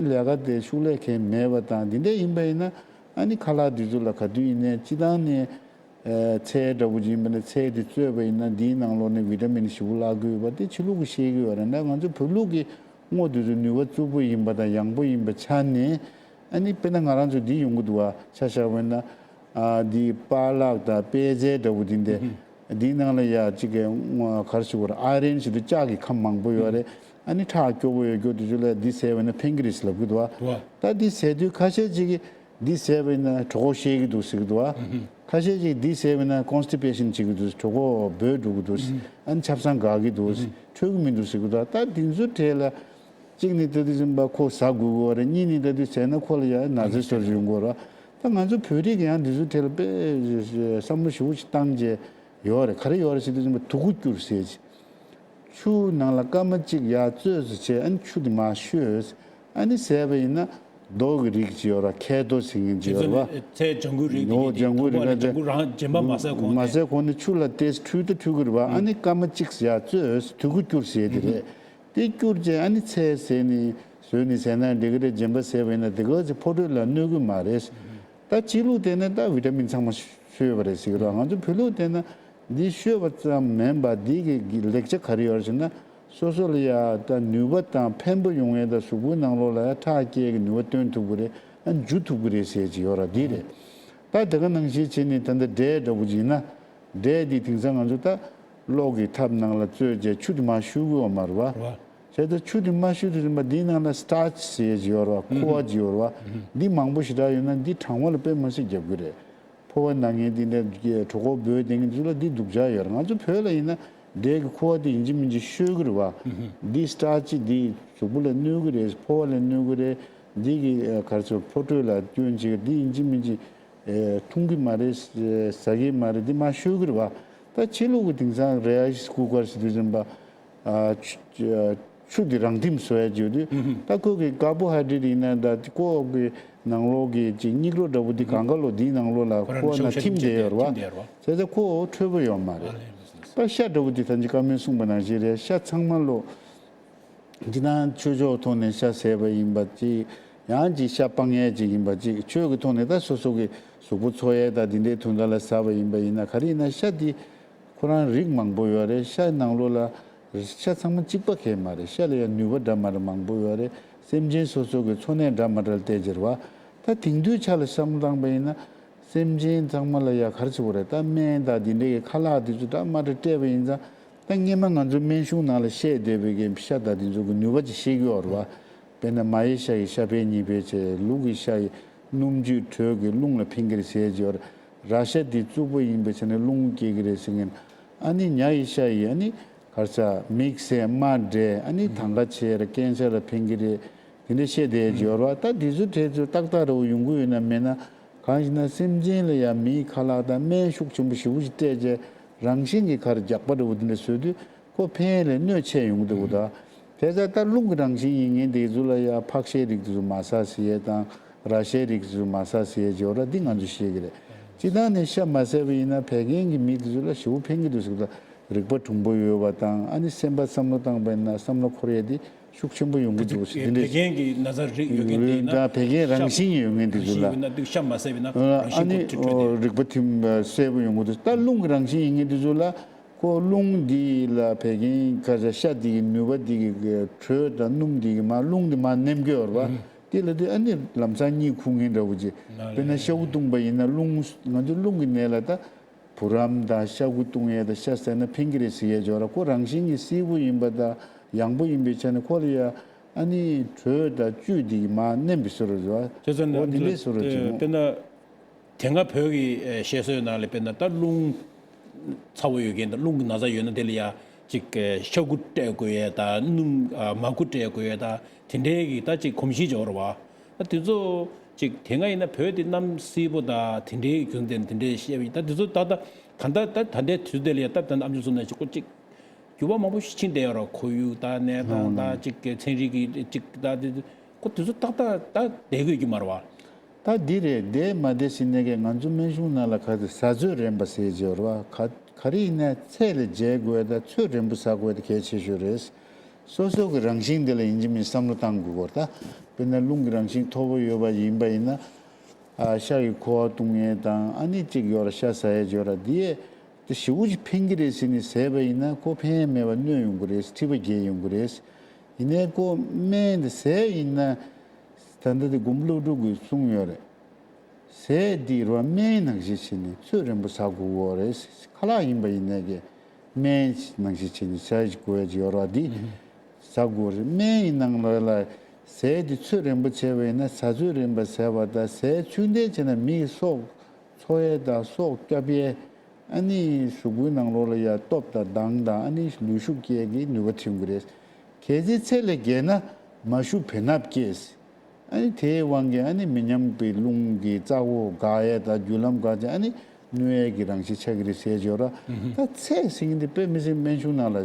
ལས་ཀ་དེ་ཤུགས་ལས་ཁེལ་མེད་པ་དང་འདི་འདྲ་ཡིན་པ་ཡིན་ན། ཨ་ནི་ཁ་ལག་འདི་ཚོ་ལ་ག་དུས་ཡིན་ནའི་སྤྱི་བཏང་ནས། ཚལ་འདྲ་བོ་ཅིག་ཡིན་པ་ན་ཚལ་དེ་བཙོས་པ་ཡིན་ན་འདིའི་ནང་ལོགས་ནས་བི་ཊ་མིན་ཞེ་པོ་བརླག་གི་ཡོད་པ་དེ་ཕྱི་ལུགས་ཀྱིས་ཤེས་ཀྱི་ཡོད་རེད། ད་ང་ཚོ་བོད་ལུགས་ཀྱི་སྔོ་དེ་ཚོ་ནུས་པ་རྩུབ་པོ་ཡིན་པ་དང་ཡང་པོ་ཡིན་པ་ཆ་ནས། ཨ་ནི་དཔེར་ན་ང་རང་ཚོ་འདི་ཡོང་གི་འདུག་བ། ཆ་བཞག་པ་ཡིན་ན། ཨ་འདི་པ་ལག་དང་པད་ཚལ་འདྲ་བོ་འདི་འདྲ། འདིའི་ནང་ལ་ཡ་གཅིག་གི་ག་རེ་ཞུ་དགོས་རེད། ཨ་རན་ཞེ་དྲག་ལྕགས་ཀྱི་ཁམས་མང་པོ་ཡོད་རེད། ཨ་ནི་ཁྲག་སྐྱོ་པོ་ཡོད་རྒྱུ་དེ་ཚོ་ལ་འདི་ཟས་པ་ཡིན་ན་ཕན་གྱི་རེད་ཟེར་ལབ་ཀྱི་འདུག་བ། ད་འདི་ཟས་དུས་ཁ་ཤས་ཅིག་གིས། འདི་ཟས་པ་ཡིན་ན་གྲོད་ཁོག་བཤལ་གྱི་འདུག་ཟེར་གྱི་འདུག་ཨ། ཁ་ཤས་ཅིག་འདི་ཟས་པ་ཡིན་ན་ཀོན་སི་ཊི་པེ་ཤན་བྱེད་ཀྱི་འདུག་གྲོད་ཁོག་སྦོས་འགྲོ་གི་འདུག་ཨ་ནི་ཆབ་གསང་འགག་གི་འདུག་འཕྲོད་ཀྱི་མི་འདུག་ཟེར་གྱི་འདུག་ད་འདི་ཚོའི་གྲས་ལ་གཅིག་ནི་ད་དུས་ཙམ་པ་ཁོ་ཟ་དགོས་ཀྱི་ཡོད་རེད། གཉིས་ནི་ད་དུས་ཟས་ན་ཁོ་ལ་ཡང་ན་ཚ་ཞོར་ཡོང་གི་ཡོད་རེད། ད་ང་ཚོ་བོད་རིགས་ཡང་འདི་ཚོའི་གྲས་ལ་དཔེ་བསམ་བློ་ཞེ་པོ་ཞིག་བཏང་བྱས་ཡོད་རེད། ག་རེ་ཡོད་རེད་ཟེར་དུས་ཙམ་པ་དུ་ཁུ་སྐྱུར་ཟེར་ཅིག་ཆུ་ནང་ལ་སྐར་མ་གཅིག་ཡར་བཙོས་སུ་བྱས། ཨ་ནི་ཆུ་དེ་མར་བཤོས། ཨ་ནི་ཟས་པ་ཡིན་ན་རྡོ་གི་རིགས་ཅིག་ཡོད་ར། ཁལ་རྡོ་ཟེར་མཁན་ཅིག་ཡོད་ར་བ། ཚལ་ལྗང་ཁུའི་རིགས་དེ། ཨོ་ལྗང་ཁུའི་རིགས་ལ་ལྗང་ཁུ་རང་རྗེན་པ་མ་ཟ་གོང་ནས། མ་ཟ་གོང་ནས་ཆུ་ལ་ཏེས་འཁྲུད་དུ་འཁྲུད་གི་རེད་བ། ཨ་ནི་སྐར་མ་གཅིག་ཡར་བཙོས། དུ་ཁུ་སྐྱུར་ཟེར་དེ་རེད། དེ་སྐྱུར་བྱས་ཨ་ནི་ཚལ་ཟས་ནས་ཟོས་ནས་ཟས་ན་འགྲིག་གི་རེད། རྗེན་པ་ཟས་པ་ཡིན་ན་དེ་ག་ཚོད་ཕོ་ཁྲོ་ལ་གནོད་གི་མ་རེད། ད་ཕྱི་ལུགས་དེ་ནི་ད་བི་ཊ་མིན་ཚང་མ་བཤོས་པ་རེད་ཟེར་གི་རེད། ང་ཚོ་བོད་ལུགས་དེ་ན་འདི་བཤོས་པ་ཙམ་མིན་པ་འདི་གི་ལེགས་ཆ་ག་རེ་ཡོད་ཟེར་ན། སོ་སོ་ལ་ཡ་ད་ནུས་པ་དང་ཕན་པོ་ཡོང་ཡས་ད་གཟུགས་པོའི་ནང་ལོགས་ལ་ཡ་ཁྲག་སྐྱེད་ཀྱི་ནུས་པ་བཏོན་ཐུབ་ཀྱི་རེད། ཨ་འཇུ་ཐུབ་ཀྱི་རེད་ཟེར་གྱི་ཡོད་ར་འདི་རེད། ད་དེ་ག་ནང་བཞིན་བྱས་ནས་ད་ལྟ་འབྲས་འདྲ་བོ་ཅིག་ཡིན་ན། འབྲས་འདི་དེང་སང་ང་ཚོ་ད་གློག་གི་ཐབ་ནང་ལ་བཙོས་རྗེས་ཆུ་དེ་མར་བཤུ་གི་ཡོད་མ་རེད་བ། བྱས་ཙང་ཆུ་དེ་མར་བཤུ་དུས་ཙམ་པ་འདིའི་ནང་ལ་སི་ཊར་ཆི་ཟེར་ཡས་ཅིག་ཡོད་རེད་བ། ཁུ་བ་ཅིག་ཡོད་རེད་བ། འདི་མང་པོ་ཞེ་དྲག་ཡོད་ན་འདི་གྲང་བ་ལ་དཔེ་མི་སྲིད་རྒྱབ་ཀྱི་རེད། ཕོ་བ་ན་མཁན་འདི་འདྲ་གྲོད་ཁོག་སྦོས་བསྡད་མཁན་འདི་ཚོ་ལ་འདི་སྡུག་ཅག་ཡོད་རེད། ང་ཚོ་བོད་ལ་ཡིན་ན་འབྲས་ཀྱི་ཁུ་བ་དེ་ཡིན་གཅིག་མིན་གཅིག་བཤོས་ཀྱི་རེད་བ། འདི་སི་ཊར་ཆི་འདི་གཟུགས་པོ་ལ་གནོད་ཀྱི་རེད། ཕོ་བ་ལ་གནོད་ཀྱི་རེད། འདི་གི་ག་རེ་ཟེར་ཕོ་ཁྲོ་ལ་སྐྱོན་བྱེད་ཀྱི་འདི་ཡིན་གཅིག་མིན་གཅིག་འཐུང་གི་མ་རེད། ཟ་གི་མ་རེད། འདི་མར་བཤོས་ཀྱི་རེད་བ། ད་ཕྱི་ལུགས་ཀྱི་དེང་སང་རའི་སི་ཀུ་ཀར་ཟེར་དུས་ཙམ་པ། ཨ་ཆུ་ཆུ་འདི་རང་ཐིམ་བཟོ་ཡ་བརྗོད་དུས། ད་ཁོ་གི་ཀར་བོ་ཧའི་ཌེ་རེ་ཊི་ཡིན་ན་ད་ཁོ་གི་ནང་ལོགས་ཀྱི་ཅིག་སྙིགས་རོ་འདྲ་བོ་འདི་གང་ག་ལོ་འདིའི་ནང་ལོགས་ལ་ཁོ་རང་ཁོ་ན་ཤོག་ཤོག་ཐིམ་བསྡད་ཡོད་རེད་བ། ཐིམ་བསྡད་ཡོད་རེད་བ། བྱས་ཙང་ཁོ་འཕྲོད་པོ་ཡོད་མ་རེད། ད་ཤ་འདྲ་བོ་འདི་ད་ཅི་བཀའ་མོལ་གསུངས་པ་ནང་བཞིན་རེད། ཤ་ཚང་མ་ལོ། འདི་ན་ཆོས་ཕྱོགས་ཐོག་ནས་ཤ་ཟས་པ་ཡིན་པ་ཅིག་ཡང་ཅིག་ཤ་སྤང་ཡས་ཅིག་ཡིན་པ་ཅིག་ཆོས་ཀྱི་ཐོག་ནས་ད་སོ་སོ་གི་གཟུགས་པོ་འཚོ་ཡས་ད་འདི་འདྲའི་དོན་དག་ལ་ཟ་བ་ཡིན་པ་ཡིན་ན། ག་རེ་ཡིན་ན་ཤ་འདི་ཁོ་རང་རིགས་མང་པོ་ཡོད་རེད། ཤ་ནང་ལོགས་ལ་ཤ་ཚང་མ་གཅིག་པ་གས་མ་རེད། ཤ་ལ་ཡང་ནུས་པ་འདྲ་མ་འདྲ་མང་པོ་ཡོད་རེད། སེམས་ཅན་སོ་སོ་གི་འཚོ་གནས་འདྲ་མ་འདྲ་ལ་བལྟས་ཕྱིར་བ། ད་དེང་དུས་ཆ་ལ་བསམ་བློ་བཏང་པ་ཡིན་ན། སེམས་ཅན་ཚང་མ་ལ་ཡ་ག་རེ་ཟེར་དགོས་རེད། ད་སྨན་དང་འདི་འདྲའི་ཁ་ལག་འདི་ཚོ་འདྲ་མ་འདྲ་སྤྲད་པ་ཡིན་ཙང་། ད་སྔོན་མ་ང་ཚོའི་སྨན་གཞུང་ནང་ལ་བཤད་བསྡད་པའི་གི་ཤ་དང་འདི་ཚོ་གི་ནུས་པ་ཅིག་ཤེས་ཀྱི་ཡོད་རེད་བ། དཔེར་ན་མ་ཡི་ཤ་ཡི་ཤ་ཕན་གཉིས་ཕན་བྱས། ལུག་གི་ཤ་ཡི་སྣུམ་བཅུད་དྲོད་ཀྱི་རླུང་ལ་ཕན་གྱི་རེད་ཟེར་གྱི་ཡོད་རེད། ར་ཤ་འདི་རྩུབ་པོ་ཡིན་པའི་ཆ་ནས་རླུང་སྐྱེ་གི་རེད་ཟེར་མཁན། ཨ་ནི་ཉ་ཡི་ཤ་ཡི་ཨ་ནི་གར་ས་དམིགས་བསལ་རྨ་འདྲེ་ཨ་ནི་དང་ག་ཆེ་ར་ཀན་སར་ལ་ཕན་གྱི་རེད། དེ་འདྲ་བཤད་བསྡད་ཀྱི་ཡོད་རེད་བ། ད་འདི་ཚོ་གྲས་ཚོ་ཏག་ཏག་རེད་བ། ཡོང་གི་ཡོད་ན་མེད་ན། གང་ཞིག་ན་སེམས་ཅན་ལ་ཡང་མིའི་ཁ་ལག་དང་སྨན་ཤུགས་ཆེན་པོ་ཞེ་པོ་ཞིག་སྤྲད་བྱས་རང་བཞིན་གྱི་ཁར་རྒྱགས་པ་འདྲ་བོ་འདི་འདྲ་བཟོས་དུས་ཁོ་ཕན་ཡོན་ལས་གནོད་ཆེ་ཡོང་གི་འདུག་གོ། ད་དེ་ཚ་ད་རླུང་གི་རང་བཞིན་ཡིན་ངེས་འདི་ཚོ་ལ་ཡང་ཕག་ཤའི་རིགས་དེ་ཚོ་མ་ཟ་ཟེར་ཡས་དང་། ར་ཤའི་རིགས་དེ་ཚོ་མ་ཟ་ཟེར་ཡས་ཅིག་ཡོད་ར། འདི་ང་ཚོས་ཤེས་ཀྱི་རེད། སྤྱིར་བཏང་ནས་ཤ་མ་ཟས་པ་ཡིན་ན་བད་ཀན་གྱི་མི་དེ་ཚོ་ལ་ཞེ་པོ་ཕན་གྱི་འདུག་ཟེར་གི་འདུག་རིག་པ་གྲུང་པོ་ཡོད་པ་དང་། ཨ་ནི་སེམས་པ་བསམ་བློ་བཏང་པ་ཡིན་ན་བསམ་བློ་འཁོར་ཡས་དེ་ཤུགས་ཆེན་པོ་ཡོང་གི་འདུག་ཟེར། དེ་འདྲ་བད་ཀན་གྱི་ན་ཚ་རིགས་ཡོད་མཁན་དེ་ཡིན་ན། ད་བད་ཀན་རང་བཞིན་ཡོད་མཁན་དེ་ཚོ་ལ། ཤ་མ་ཟས་པ་ཡིན་ན་ཨ་རང་བཞིན་ཨ་ནི་ཁོ་འཕྲོད་དེ། རིག་པ་ཐིམ་པ་གསལ་པོ་ཡོང་གི་འདུག་ད་རླུང་གི་རང་བཞིན་ཡིན་མཁན་དེ་ཚོ་ལ་ཁོ་རླུང་འདི་ལ་བད་ཀན་ཁ་ཤ་ཤ་འདི་གི་ནུས་པ་འདི་གི་དྲོད་དང་སྣུམ་འདི་གི་མར་རླུང་འདི་མར་ནེམ་གི་ཡོད་རེད་བ། དེ་ལ་དེ་ཨ་ནི་ལམ་སང་གཉིད་ཁུག་མཁན་འདྲ་བོ་ཅིག་དཔེར་ན་ཤ་ཁུ་བཏུང་པ་ཡིན་ན་རླུང་ང་ཚོ་རླུང་གི་ནད་ལ་ད། བུ་རམ་དང་ཤ་ཁུ་བཏུང་ཡས་དང་ཤ་ཟས་ན་ཕན་གྱི་རེད་ཟེར་ཡས་ཅིག་ཡོད་ར། ཁོ་རང་བཞིན་གྱིས་བསིལ་པོ་ཡིན་པ་དང་ཡང་པོ་ཡིན་པའི་ཆ་ནས་ཁོ་ལ་ཡ་ཨ་ནི་དྲོད་དང་བཅུད་འདི་གི་མར་མནན་པའི་བཟོ་འདྲ་ཅིག་ཡོད་ར། བྱས་ཙང་འོ་འདི་འདྲའི་བཟོ་འདྲ་ཅིག་ཡོད། དཔེར་ན་དེ་སྔ་བོད་ཀྱི་བཤད་སྲོལ་ནང་ལ་དཔེར་ན་ད་རླུང་ཚ་བོ་ཡོད་མཁན་དང་རླུང་གི་ན་ཚ་ཡོད་ན་དེ་ལ་ཡ་ཅིག་ཤ་ཁུ་སྤྲད་དགོས་ཡས་དང་སྣུམ་མར་ཁུ་སྤྲད་དགོས་ཡས་དང་དེ་འདྲའི་གི་ད་ཅིག་གོམས་གཤིས་ཅིག་ཡོད་ར་བ། ད་དེ་ཚོ་ཅིག་དེ་སྔ་ཡིན་ན་བོད་དེ་གནམ་བསིལ་པོ་དང་དེ་འདྲའི་རྒྱུ་མཚན་དེ་འདྲའི་བཤད་པ་ཡིན། ད་དེ་ཚོ་ད་ལྟ་གང་ལྟར་ད་ད་ལྟའི་དུས་དེ་ལ་ཡ་ད་ད་ཨ་མཆོག་གསུངས་ན་ཅིག་ཁོ་ཅིག་འགྱུར་བ་མང་པོ་ཞིག་ཕྱིན་བསྡད་ཡོད་ར། ཁོར་ཡུག་དང་གནས་སྟངས་དང་ཅིག་གི་ཚན་རིག་གི་ཅིག་ད་དེ་ཁོ་དེ་ཚོ་ཏག་ཏག་ད་བསྡད་དགོས་ཀྱི་མ་རེད་བ། ད་འདི་རེད། དེ་མ་བསྡད་ཟིན་ནས་ཀྱི་ང་ཚོ་སྨན་གཞུང་ནང་ལ་ག་ཚོད་ཟ་ཚོད་རན་པ་ཟེར་བརྗོད་ར་བ། ག་ག་རེ་ཡིན་ན་ཚད་ལས་བརྗེད་དགོས་དང་ཚོད་རན་པོ་ཟ་དགོས་དེ་གལ་ཆེ་ཤོས་རེད། སོ་སོ་གི་རང་བཞིན་དེ་ལ་ཡིན་གཅིག་མིན་གཅིག་བསམ་བློ་བཏང་དགོས་སྐོར། ད་དཔེར་ན་རླུང་གི་རང་བཞིན་མཐོ་པོ་ཡོད་པ་ཡིན་པ་ཡིན་ན། ཨ་ཤ་གི་ཁུ་བ་བཏུང་ཡས་དང་ཨ་ནི་གཅིག་ཡོད་ར་ཤ་ཟ་ཡས་ཡོད་ར་དེ་ཡས། དེ་ཞེ་པོ་ཅིག་ཕན་གྱི་རེད་ཟེར་ནས་ཟས་པ་ཡིན་ན་ཁོ་ཕན་ཡས་མེད་པ་གནོད་ཡོང་གི་རེད། མཁྲིས་པ་རྒྱས་ཡོང་གི་རེད། ཡིན་ནའི་ཁོ་སྨན་དེ་ཟས་ཡིན་ན། ད་ལྟ་དེ་མགོན་པོ་ཀླུ་སྒྲུབ་ཀྱིས་གསུངས་ཡོད་རེད། ཟས་འདི་རུ་སྨན་ནང་བཞིན་བྱས་ནས་ཚོད་རན་པོ་ཟ་དགོས་ཀྱི་ཡོད་རེད། ཁ་ལག་ཡིན་པ་ཡིན་ནའི་གི་སྨན་ནང་བཞིན་བྱས་ནས་ཟ་དགོས་ཀྱི་ཡོད་རེད་བ། འདི་ཟ་དགོས་རེད། སྨན་ཡི་ནང་ལ་ལ་ཟས་འདི་ཚོད་རན་པོ་བྱས་པ་ཡིན་ན་ཟ་ཚོད་རན་པ་ཟས་པ་དང་ཟས་ཚུལ་ལྡན་བྱས་ན་མི་ཡི་སྲོག་འཚོ་ཡས་དང་སྲོག་སྐྱོབ་ཡས། ཨ་ནི་གཟུགས་པོའི་ནང་ལོགས་ལ་ཡ་སྟོབས་དང་མདངས་དང་ཨ་ནི་ལུས་ཤུགས་སྐྱེད་ཀྱི་ནུས་པ་ཐོན་གྱི་རེད། གལ་སྲིད་ཚད་ལས་བརྒལ་ན་མ་ཞུ་བེ་སྣབས་སྐྱེས། ཨ་ནི་དེའི་དབང་གིས་ཨ་ནི་མི་ཉམས་པའི་རླུང་གི་རྩ་བོ་འགག་ཡས་དང་རྒྱུ་ལམ་འགག་ཅིང་ཨ་ནི་གནོད་ཡས་ཀྱི་རང་བཞིན་ཆགས་ཀྱི་རེད་ཟེར་བརྗོད་ར། ད་ཚད་ཟེར་མཁན་དེ་དཔེ་མི་སྲིད་སྨན་གཞུང་ནང་ལ་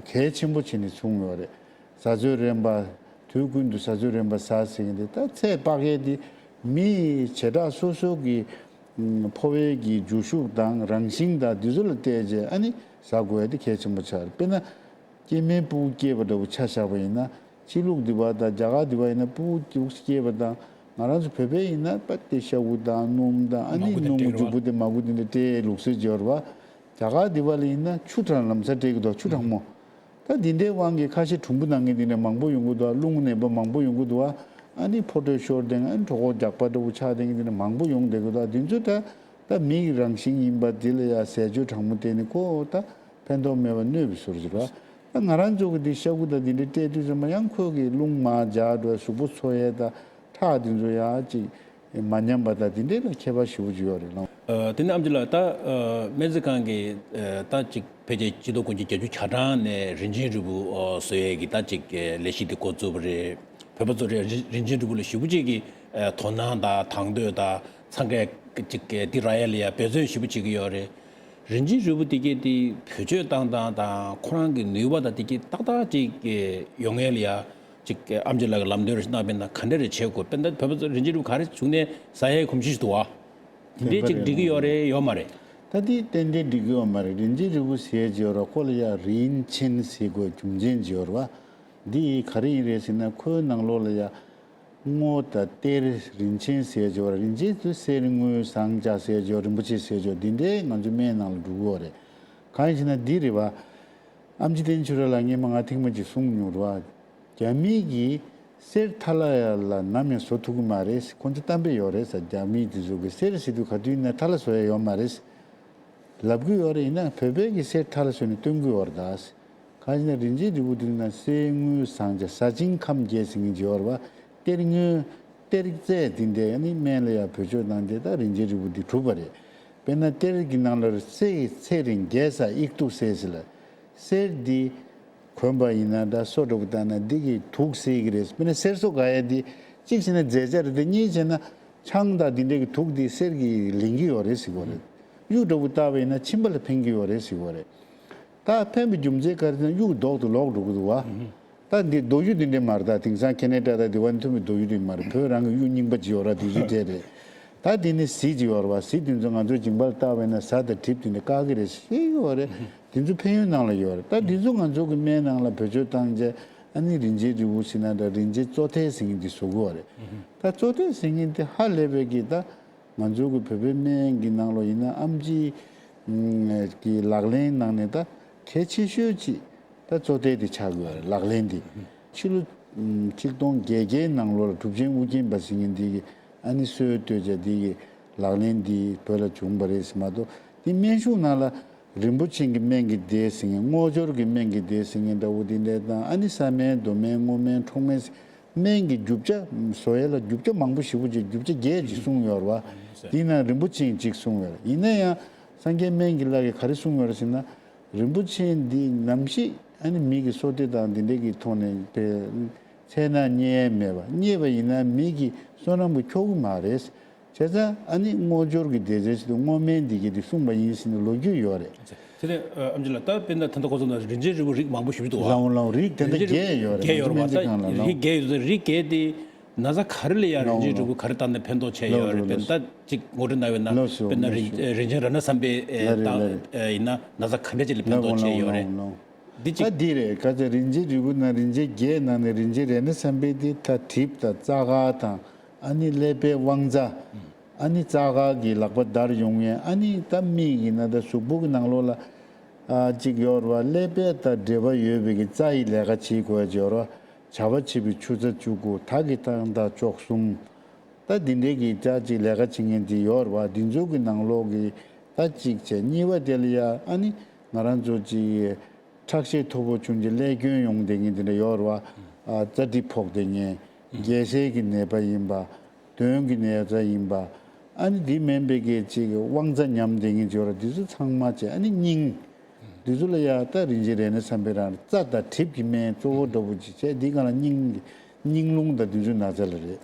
གལ་ཆེན་པོ་བྱས་ནས་གསུངས་ཡོད་རེད། ཟ་ཚོད་རན་པ། དུས་ཀུན་ཏུ་ཟ་ཚོད་རན་པ་ཟ་ཟེར་མཁན་དེ་ད་ཚད་དཔག་ཡས་དེ་མིའི་བྱེ་བྲག་སོ་སོ་གི་ཕོ་བའི་གི་འཇུ་ཤུགས་དང་རང་བཞིན་དང་དེ་ཚོ་ལ་བལྟས་རྗེས་ཨ་ནི་ཟ་དགོས་ཡས་དེ་གལ་ཆེན་པོ་ཆགས་རེད། དཔེར་ན། སྐྱེ་དམན་ཕྲུ་གུ་སྐྱེས་པ་འདྲ་བོ་ཆ་བཞག་པ་ཡིན་ན། ཕྱི་ལུགས་འདི་བ་དང་རྒྱ་གར་འདི་བ་ཡིན་ན་ཕྲུ་གུ་སྐྱེས་པ་དང་ང་རང་ཚོ་བོད་པའི་ཡིན་ན་པ་དེ་ཤ་ཁུ་དང་སྣུམ་དང་ཨ་ནི་མ་ཁུ་དེ་སྣུམ་སྤྲད་མགྱོགས་པོ་དེ་མ་ཁུ་དེ་འདྲ་སྤྲད་ལུགས་སྲོལ་འབྱོར་བ། རྒྱ་གར་འདི་བ་ལ་ཡིན་ན་ཆུ་གྲང་ལམ་སང་སྤྲད་ཀྱི་འདུག་ཆུ་གྲང་མོ། ད་འདི་འདྲའི་དབང་གིས་ཁ་ཤས་གྲུམ་བུ་ནང་གི་འདི་འདྲ་མང་པོ་ཡོང་གི་འདུག་རླུང་ནད་པ་མང་པོ་ཡོང་གི་འདུག་ཨ་ནི་ཕོ་ཊོ་ཤོར་དེ་ཨ་ནི་གྲོད་ཁོག་རྒྱགས་པ་འདྲ་བོ་ཆགས་དེ་འདི་འདྲ་མང་པོ་ཡོང་བསྡད་ཀྱི་འདུག་དེ་ཚོ་ད་ད་མི་ཡི་རང་བཞིན་ཡིན་པ་འདི་ལ་ཡ་ཟས་སྤྱོད་གྲང་མོ་བསྟེན་ནས་ཁོ་ད། ཕན་ཐོགས་མེད་པ་གནོད་པའི་བཟོ་འདྲ་ཅིག་རེད། ད་ང་རང་ཚོ་གི་འདི་ཤ་ཁུ་དང་འདི་འདྲ་སྤྲད་དུས་ཙམ་པ་ཡང་ཁོས་གི་རླུང་མར་འཇགས་འགྲོ་གཟུགས་པོ་འཚོ་ཡས་དང་ཁྲག་འདི་ཚོ་ཡང་ཅིག་མ་ཉམས་པ་དང་འདི་འདྲ་ལ་ཁྱད་པར་ཞེ་པོ་ཅིག་ཡོད་རེད་ལགས། ཨ། དེ་ནས་ཨམ་ཆི་ལགས། ད་ཨ་སྨན་རྩིས་ཁང་གི་ཨ་ད་ཅིག་ཕལ་ཆེར་སྤྱི་ཚོགས་ཀུན་གྱི་བརྒྱད་ཅུ་གྱ་གྲངས་ནས་རིན་ཆེན་རིལ་བུ་ཨ་བཟོ་ཡས་ཀྱི་ད་ཅིག་ཨ་ལས་གཞི་འདི་འགོ་བཙུགས་པ་རེད། བོད་པ་ཚོ་རེད། རིན་རིན་ཆེན་རིལ་བུ་ལ་ཞེ་པོ་ཅིག་གི་ཨ་དོ་སྣང་དང་དང་དོད་དང་འཚང་ཁ་ཅིག་ཨ་འདི་རག་ཡས་ལ་ཡ་འབད་བརྩོན་ཞེ་པོ་བྱེད་ཀྱི་ཡོད་རེད། རིན་ཆེན་རིལ་བུ་དེ་གས་དེ་བེད་སྤྱོད་བཏང་སྟངས་དང་ཁོ་རང་གི་ནུས་པ་དང་དེ་གས་ཏག་ཏག་ཅིག་ཡོང་ཡས་ལ་ཡ་ཅིག་ཨམ་ཆི་ལགས་ཀྱིས་ལམ་སྟོན་རེ་གནང་བ་ཡིན་ན་ག་འདྲ་རེ་བྱེད་དགོས། དཔེར་ན་བོད་པ་ཚོ་རིན་ཆེན་རིལ་བུ་ག་རེ་བྱུང་ནས་ཟ་ཡས་གོམས་གཤིས་ཤིག་འདུག་བ། དེ་འདྲས་ཅིག་འགྲིག་གི་ཡོད་རེད་ཡོད་མ་རེད། ད་དེ་ཏན་ཏན་འགྲིག་གི་ཡོད་མ་རེད། རིན་ཆེན་རིལ་བུ་ཟེར་ཡས་ཡོད་ར་ཁོ་ལ་ཡ་རིན་ཆེན་ཟེར་དགོས་རྒྱུ་མཚན་ཅིག་ཡོད་ར་བ། འདི་ག་རེ་ཡིན་རེད་ཟེར་ན་ཁོའི་ནང་ལོགས་ལ་ཡ། སྔོ་དང་གཏེར་རིན་ཆེན་ཟེར་ཡས་ཡོད་ར། རིན་ཆེན་དེ་གསེར་དངུལ་ཟངས་ལྕགས་ཟེར་ཡས་ཡོད་ར། རིན་པོ་ཆེ་ཟེར་ཡས་ཡོད་ར། འདི་འདྲའི་ང་ཚོའི་སྨན་ནང་ལ་འགྲོ་གི་ཡོད་རེད། གང་ཡིན་ཟེར་ན་འདི་རེད་བ། ཨམ་ཆི་བསྟན་ཆོས་ར་ལགས་སྔས་མ་ང་ཐེངས་མ་གཅིག་གསུངས་མྱོང་རེད་བ། རྒྱ་མི་གིས་གསེར་ཐ་ལ་ཡ་ལ་ནམ་ཡང་བཟོ་ཐུབ་ཀྱི་མ་རེད། ཁོ་ཚོ་གཏམ་དཔེ་ཡོད་རེད་ཟེར། རྒྱ་མི་དེ་ཚོ་གིས་གསེར་ཟེར་དུས་ག་དུས་ཡིན་ན་ཐ་ལ་བཟོ་ཡས་ཡོད་མ་རེད། ལབ་ཀྱི་ཡོད་རེད། ཡིན་ན་བོད་པས་ཀྱི་གསེར་ཐ་ལ་བཟོས་ནས་སྟོན་གྱི་ཡོད་རེད་ད། གང་ཡིན་ན་རིན་ཆེན་རིལ་བུ་འདི་ནང་གསེར་དངུལ་ཟངས་ལྕགས་ཟ་ཆེན་ཁམས་བརྒྱད་ཟེར་མཁན་ཅིག་ཡོད་རེད་བ། གཏེར་དངུལ་གཏེར་རྫས་འདི་འདྲ་ནི་སྨན་ལ་ཡང་བེད་སྤྱོད་གནང་སྟེ་ད་རིན་ཆེན་རིལ་བུ་འདི་གྲུབ་པ་རེད། དཔེར་ན་གཏེར་གྱི་ནང་ལ་གསེར་གྱི་ཚེ་རིང་རྒྱལ་ས་ཨིག་ཏུ་གསེར་ཟེར་ལ། གསེར་འདི་གོན་པ་ཡིན་ན་འདྲ་སོ་འདྲ་པོ་བཏང་ན་འདི་གི་དུག་སེལ་གྱི་རེད། དཔེར་ན་གསེར་སོ་འགག་ཡ་འདི་གཅིག་བྱས་ན་རྫས་སྦྱར་རེད་དེ། གཉིས་བྱས་ན་ཆང་དང་འདི་འདྲ་གི་དུག་འདི་གསེར་གྱིས་ལེན་གྱི་ཡོད་རེད་ཟེར་གྱི་ཡོད་རེད། གཡུ་འདྲ་པོ་བཏགས་པ་ཡིན་ན་མཆིན་པ་ལ་ཕན་གྱི་ཡོད་རེད་ཟེར་གྱི་ཡོད་རེད། ད་ཕན་པའི་རྒྱུ་མཚན་ག་རེ་ཟེར་ན་གཡུ་མདོག་ཏུ་ལོག་འགྲོ་གི་འདུག་བ། ད་འདི་རྡོ་གཡུ་འདི་འདྲ་མ་རེད། ད་དེང་སང་ཁེ་ན་ཌ་དང་དེ་བ་ནས་ཐོན་པའི་རྡོ་གཡུ་འདི་མ་རེད། བོད་རང་གི་གཡུ་རྙིང་པ་ཅིག་ཡོད་ར། དེ་ཚོ་འདྲ་རེད། ད་འདི་ནི་གཟི་ཅིག་ཡོད་རེད་བ། གཟི་དེ་ཚོ་ང་ཚོ་མཇིང་པ་ལ་བཏགས་པ་ཡིན་ན་གཟའ་དང་གྲིབ་དེ་འདྲ་བཀག་གི་རེད་ཟེར་གྱི་ཡོད་རེད། དེ་ཚོ་ཕན་ཡོན་ནང་ལ་ཡོད་རེད། ད་དེ་ཚོ་ང་ཚོ་གི་སྨན་ནང་ལ་བེད་སྤྱོད་བཏང་རྗེས་ཨ་ནི་རིན་ཆེན་རིལ་བུ་ཟེར་ན་འདྲ། རིན་ཆེན་བཙོ་ཐལ་ཟེར་མཁན་འདི་བཟོ་གི་ཡོད་རེད། ད་བཙོ་ཐལ་ཟེར་མཁན་འདི་ཧ་ལས་པའི་གི་ད། ང་ཚོ་གི་བོད་པའི་སྨན་གྱི་ནང་ལོགས་ཡིན་ན་ཨམ་ཆི་གི་ལག་ལེན་ནང་ནས་ད་གལ་ཆེ་ཤོས་ཅིག་ད་བཙོ་ཐལ་དེ་ཆགས་ཀྱི་ཡོད་རེད། ལག་ལེན་འདི་ཕྱི་ལོ་ཆིག་སྟོང་བརྒྱད་བརྒྱའི་ནང་ལོགས་ལ་གྲུབ་ཆེན་ཨུ་རྒྱན་པ་ཟེར་མཁན་འདི་གི་ཨ་ནི་སྲོལ་གཏོད་བྱས་འདི་གི་ལག་ལེན་འདི་བོད་ལ་བྱུང་བ་རེད་ཟེར་མ་གཏོགས། འདི་སྨན་གཞུང་ནང་ལ་རིན་པོ་ཆེ་གི་སྨན་གྱི་སྡེ་ཟེར་མཁན། རྔོག་སྦྱོར་གྱི་སྨན་གྱི་སྡེ་ཟེར་མཁན་འདྲ་བོ་འདི་འདྲ་དང་། ཨ་ནི་ས་སྨན་རྡོ་སྨན་སྔོ་སྨན་ཁྲོག་སྨན་ཟེར། སྨན་གྱི་རྒྱུ་ཆ་བཟོ་ཡས་ལ་རྒྱུ་ཆ་མང་པོ་ཞེ་པོ་ཅིག་རྒྱུ་ཆ་བརྒྱད་ཅིག་གསུངས་ཡོད་རེད་བ། དེའི་ནང་རིན་པོ་ཆེ་གཅིག་གསུངས་ཡོད་རེད། ཡིན་ན་ཡང་སངས་རྒྱས་སྨན་གྱི་བླ་གིས་ག་རེ་གསུངས་ཡོད་རེད་ཟེར་ན། རིན་པོ་ཆེ་འདི་ནམ་ཞིག་ཨ་ནི་མི་གི་སོ་ཏེ་དང་འདི་འདྲ་གི་ཐོག་ནས་དེ་ཚལ་ནང་བསྙལ་ཡས་མེད་པ། བསྙལ་བ་ཡིན་ན་མི་གི་བསོད་ནམས་ཀྱིས་འཁྱོག་གི་མ་རེད། བྱས་ཙང་ཨ་ནི་རྔོག་སྦྱོར་གྱི་སྡེ་ཚན་ཞིག་ཏུ་རྔོག་སྨན་འདི་གས་དེ་གསུངས་པ་ཡིན་ཟེར་ནས་ལོ་རྒྱུས་ཡོད་རེད། དེ་ནས་ཨ་ཨམ་ཆི་ལགས། ད་དཔེར་ན་ད་ལྟ་གོ་སོང་ན་རིན་ཆེན་རིལ་བུ་རིགས་མང་པོ་ཞིག་འདུག་བ། ལའོ་ལའོ་རིགས་དེ་འདྲ་རིན་ཆེན་བརྒྱད་ཡོད་རེད། བརྒྱད་ཡོད་རེད་བ། སྨན་རྩིས་ཁང་ལ་ད་ལའོ། རིགས་བརྒྱད་ཡོད་ཙང་རིགས་བརྒྱད་དེ་ ན་ཚ་ག་རེ་ལ་ཡང་རིན་ཆེན་རིལ་བུ་ག་རེ་བཏང་ནས་ཕན་ཐོགས་ཆེ་ཡོད་རེད། དཔེར་ན་ད་ཅིག་ངོ་སྤྲོད་གནང་བས་ན། དཔེར་ན་རིན་རིན་ཆེན་རཏྣ་བསམ་འཕེལ་བཏང་ཡིན་ན་ན་ཚ་ག་འདྲ་ཅིག་ལ་ཕན་ཐོགས་ཆེ་ཡོད་རེད། འདི་ཅིག་ད་འདི་རེད། ག་ཚོད་རིན་ཆེན་རིལ་བུ་ནང་རིན་ཆེན་བརྒྱད་ནང་ནས་རིན་ཆེན་རཏྣ་བསམ་འཕེལ་འདི་ད་གྲིབ་དང་རྩ་དཀར་དང་ཨ་ནི་ཀླད་པའི་དབང་རྩ། ཨ་ནི་རྩ་དཀར་གྱི་ལག་པ་འདར་ཡོང་ཡས། ཨ་ནི་ད་མིག་ཡིན་ན་ད་གཟུགས་པོ་གི་ནང་ལོགས་ལ་ཨ་ཅིག་ཡོད་རེད་བ། ཀླད་པའི་ད་འབྲེལ་བ་ཡོད་པའི་གི་རྩ་ཡི་ལས་ཀ་བྱེད་དགོས་ཡ་ཅིག་ཡོད་རེད་བ། བྱ་བ་བྱེད་པའི་ཆུ་ཚ་བཅུ་དགུ་ད་གི་ཐང་ད་ལྕོག་གསུམ། ད་འདི་འདྲའི་གི་ད་ཅིག་ལས་ཀ་བྱེད་མཁན་དེ་ཡོད་རེད་བ། འདི་ཚོ་གི་ནང་ལོགས་གི་ད་ཅིག་བྱས། གཉིས་པ་དེ་ལ་ཡ་ཨ་ནི་ང་རང་ཚོ་ཅིག་ཁྲག་ཤེད་མཐོ་པོ་བྱུང་རྗེས་ཀླད་སྐྱོན་ཡོང་བསྡད་མཁན་དེ་འདྲ་ཡོད་རེད་བ། ཨ་རྩ་གྲིབ་ཕོག་བསྡད་མཁན། རྒྱལ་སྲས་ཀྱི་ནད་པ་ཡིན་པ། གདོན་གྱི་ནད་པ་ཡིན་པ། ཨ་ནི་འདི་མིན་པའི་གི་ཅིག་དབང་རྩ་ཉམས་བསྡད་མཁན་ཅིག་ཡོད་རེད། འདི་ཚོ་ཚང་མ་བྱས། ཨ་ནི་སྙིང་། འདི་ཚོ་ལ་ཡ་ད་རིན་ཆེན་རཏྣ་བསམ་འཕེལ་རང་རྩ་དང་གྲིབ་ཀྱི་སྨན་གཙོ་བོ་འདྲ་པོ་ཅིག་བྱས། འདི་སྒང་ལ་སྙིང་། སྙིང་རླུང་དང་འདི་ཚོའི་ན་ཚ་ལ་རེད།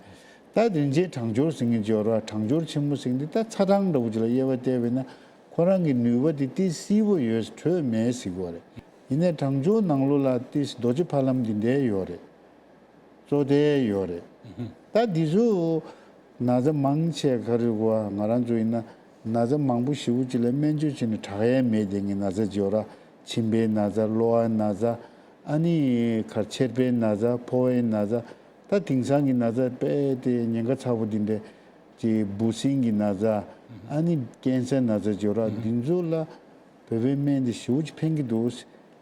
ད་རིན་ཆེན་གྲང་སྦྱོར་ཟེར་མཁན་ཅིག་ཡོད་རེད་བ། གྲང་སྦྱོར་ཆེན་མོ་ཟེར་མཁན་འདི་ད་ཚ་གྲང་འདྲ་པོ་ཅིག་ལ་དབྱེ་བ་བལྟས་པས་ན་ཁོ་རང་གི་ནུས་པ་དེ་ཏོག་ཙམ་བསིལ་པོ་ཡོད། དྲོད་མེད་ཟེར་གྱི་ཡོད་རེད། ཡིན་ནའི་གྲང་སྦྱོར་ནང་ལོགས་ལ་ཏོག་ཙམ་རྡོ་རྗེ་ཕ་ལམ་འདི་འདྲའི་ཡོད་རེད། གཙོ་དེ་ཡོད་རེད། ད་འདི་ཚོ་ན་ཚ་མང་ཆེ་ག་རེ་གོ་ང་རང་ཚོ་ཡིན་ན་ན་ཚ་མང་པོ་ཞེ་པོ་ཅིག་ལ་སྨན་བཅོས་བྱས་ནས་དྲག་ཡས་མེད་དེ་ངའི་ན་ཚ་ཅིག་ཡོད་ར། མཆིན་པའི་ན་ཚ། གློ་བའི་ན་ཚ། ཨ་ནི་གར་མཆེར་པའི་ན་ཚ། ཕོ་བའི་ན་ཚ། ད་དེང་སང་གི་ན་ཚ་དཔེ་དེ་ཉེན་ཁ་ཚ་པོ་འདི་འདྲ་ཅིག་འབུ་སྲིན་གྱི་ན་ཚ། ཨ་ནི་ཀན་སར་ན་ཚ་ཅིག་ཡོད་ར། འདི་ཚོ་ལ་བོད་པའི་སྨན་འདི་ཞེ་པོ་ཅིག་ཕན་གྱི་འདུག་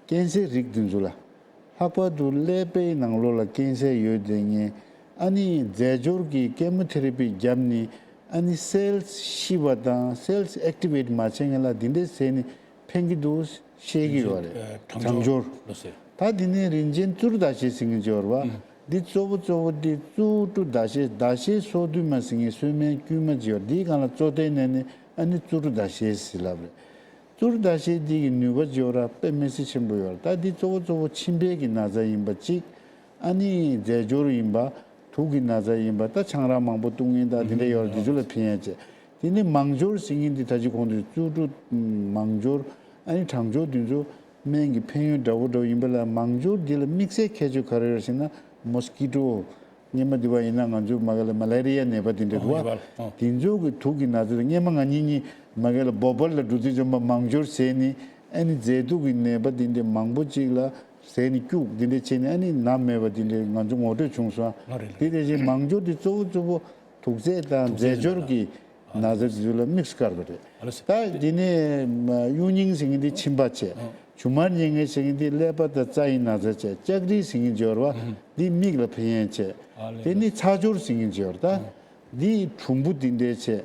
ཀན་སར་རིགས་འདི་ཚོ་ལ། ལྷག་པར་དུ་ཀླད་པའི་ནང་ལོགས་ལ་ཀན་སར་ཡོད་དེ་ངས་ཨ་ནི་རྫས་སྦྱོར་གྱི་ཀེ་མོ་ཐེ་ར་པི་བརྒྱབ་ནས་ཨ་ནི་སེལ་ཤི་བ་དང་སེལ་ཨེག་ཊི་ཝེ་ཊི་མ་བྱས་མཁན་ལ་འདི་འདྲས་ཟས་ནི་ཕན་གྱི་འདུག་བཤད་ཀྱི་ཡོད་རེད། ཨ་གྲང་སྦྱོར་ལོ་ཟེར། ད་འདི་ནས་རིན་ཆེན་བཙུར་ཟླ་ཤེལ་ཟེར་མཁན་ཅིག་ཡོད་རེད་བ། འདི་གཙོ་བོ་གཙོ་བོ་འདི་བཙུར་བཀྲུ་ཟླ་ཤེལ། ཟླ་ཤེལ་སོ་བདུན་མ་ཟེར་མཁན་སོའི་སྨན་དཀྱུས་མ་ཅིག་ཡོད་རེད། འདིའི་སྒང་ལ་གཙོ་དོན་ནས་ནི་ཨ་ནི་བཙུར་བཀྲུ་ཟླ་ཤེལ་ཟེར་ལབ་རེད། བཙུར་ཟླ་ཤེལ་འདི་གི་ནུས་པ་ཅིག་ཡོད་ར། དཔེ་མི་སྲིད་ཆེན་པོ་ཡོད་ར། ད་འདི་གཙོ་བོ་གཙོ་བོ་མཆིན་པའི་གི་ན་ཚ་ཡིན་པ་གཅིག་ཨ་ནི་རྫས་སྦྱོར་ཡིན་པ། དུག་གི་ན་ཚ་ཡིན་པ། ད་ཆང་རག་མང་པོ་བཏུང་མཁན་དང་འདི་འདྲ་ཡོད་ར། འདི་ཚོ་ལ་ཕན་ཡ་བྱེད། དེ་ནི་མང་སྦྱོར་ཟེར་མཁན་འདི་ད་ཅི་གོང་དུ་བཙུར་བཀྲུ་མང་སྦྱོར་ཨ་ནི་གྲང་སྦྱོར་འདི་ཚོ་སྨན་གྱི་ཕན་ཡོན་འདྲ་བོ་འདྲ་བོ་ཡིན་པ་ལ། མང་སྦྱོར་འདི་ལ་དམིགས་བསལ་ཁྱད་ཆོས་ག་རེ་ཡོད་ཟེར་ན་མོས་ཀི་ཊོ། སྔོན་མ་འདི་བ་ཡིན་ན་ང་ཚོའི་མ་གི་ལ་མ་ལེ་རི་ཡ་ནད་པ་འདི་འདྲ་འདུག་བ། ཨོ། དེ་ཚོ་གི་དུག་གི་ན་ཚ་དེ་སྔོན་མ་ང་གཉིས་གཉིས་མ་གི་ལ་བོ་པལ་ལ་འགྲོ་དུས་ཙམ་པ་མང་སྦྱོར་བྱས་ནས་ཨ་ནི་མཛེ་དུག་གི་ནད་པ་འདི་འདྲ་མང་པོ་ཅིག་ལ་བྱས་ནས་སྐྱུག་འདི་འདྲ་བྱས་ནས་ཨ་ནི་ན་མེད་པ་འདི་འདྲ་ང་ཚོ་ངོ་སྤྲོད་བྱུང་སོང་། ཨ་རེད། དེ་དེ་བཞིན་མང་སྦྱོར་འདི་གཙོ་བོ་གཙོ་བོ་དུག་རྫས་དང་དུག་རྫས་རྫས་སྦྱོར་གྱི་ན་ཚ་དེ་ཚོ་ལ་དམིགས་སུ་བཀར་བ་རེད། ཨ་ལོ་ས། ད་འདི་ནས་གཡུ་རྙིང་ཟེར་མཁན་འདི་མཆིན་པ་བྱས། ཨ། ཇུ་མར་གཉན་ངན་ཟེར་མཁན་འདི་ཀླད་པ་དང་རྩ་ཡི་ན་ཚ་བྱས། ལྕགས་རིལ་ཟེར་མཁན་སྦྱོར་བ་འདི་མིག་ལ་ཕན་ཡོན་བྱས། ཨ་ལེ། དེ་ནས་ཚ་སྦྱོར་ཟེར་མཁན་སྦྱོར་ད་འདི་གྲུམ་བུ་འདི་འདྲའི་བྱས།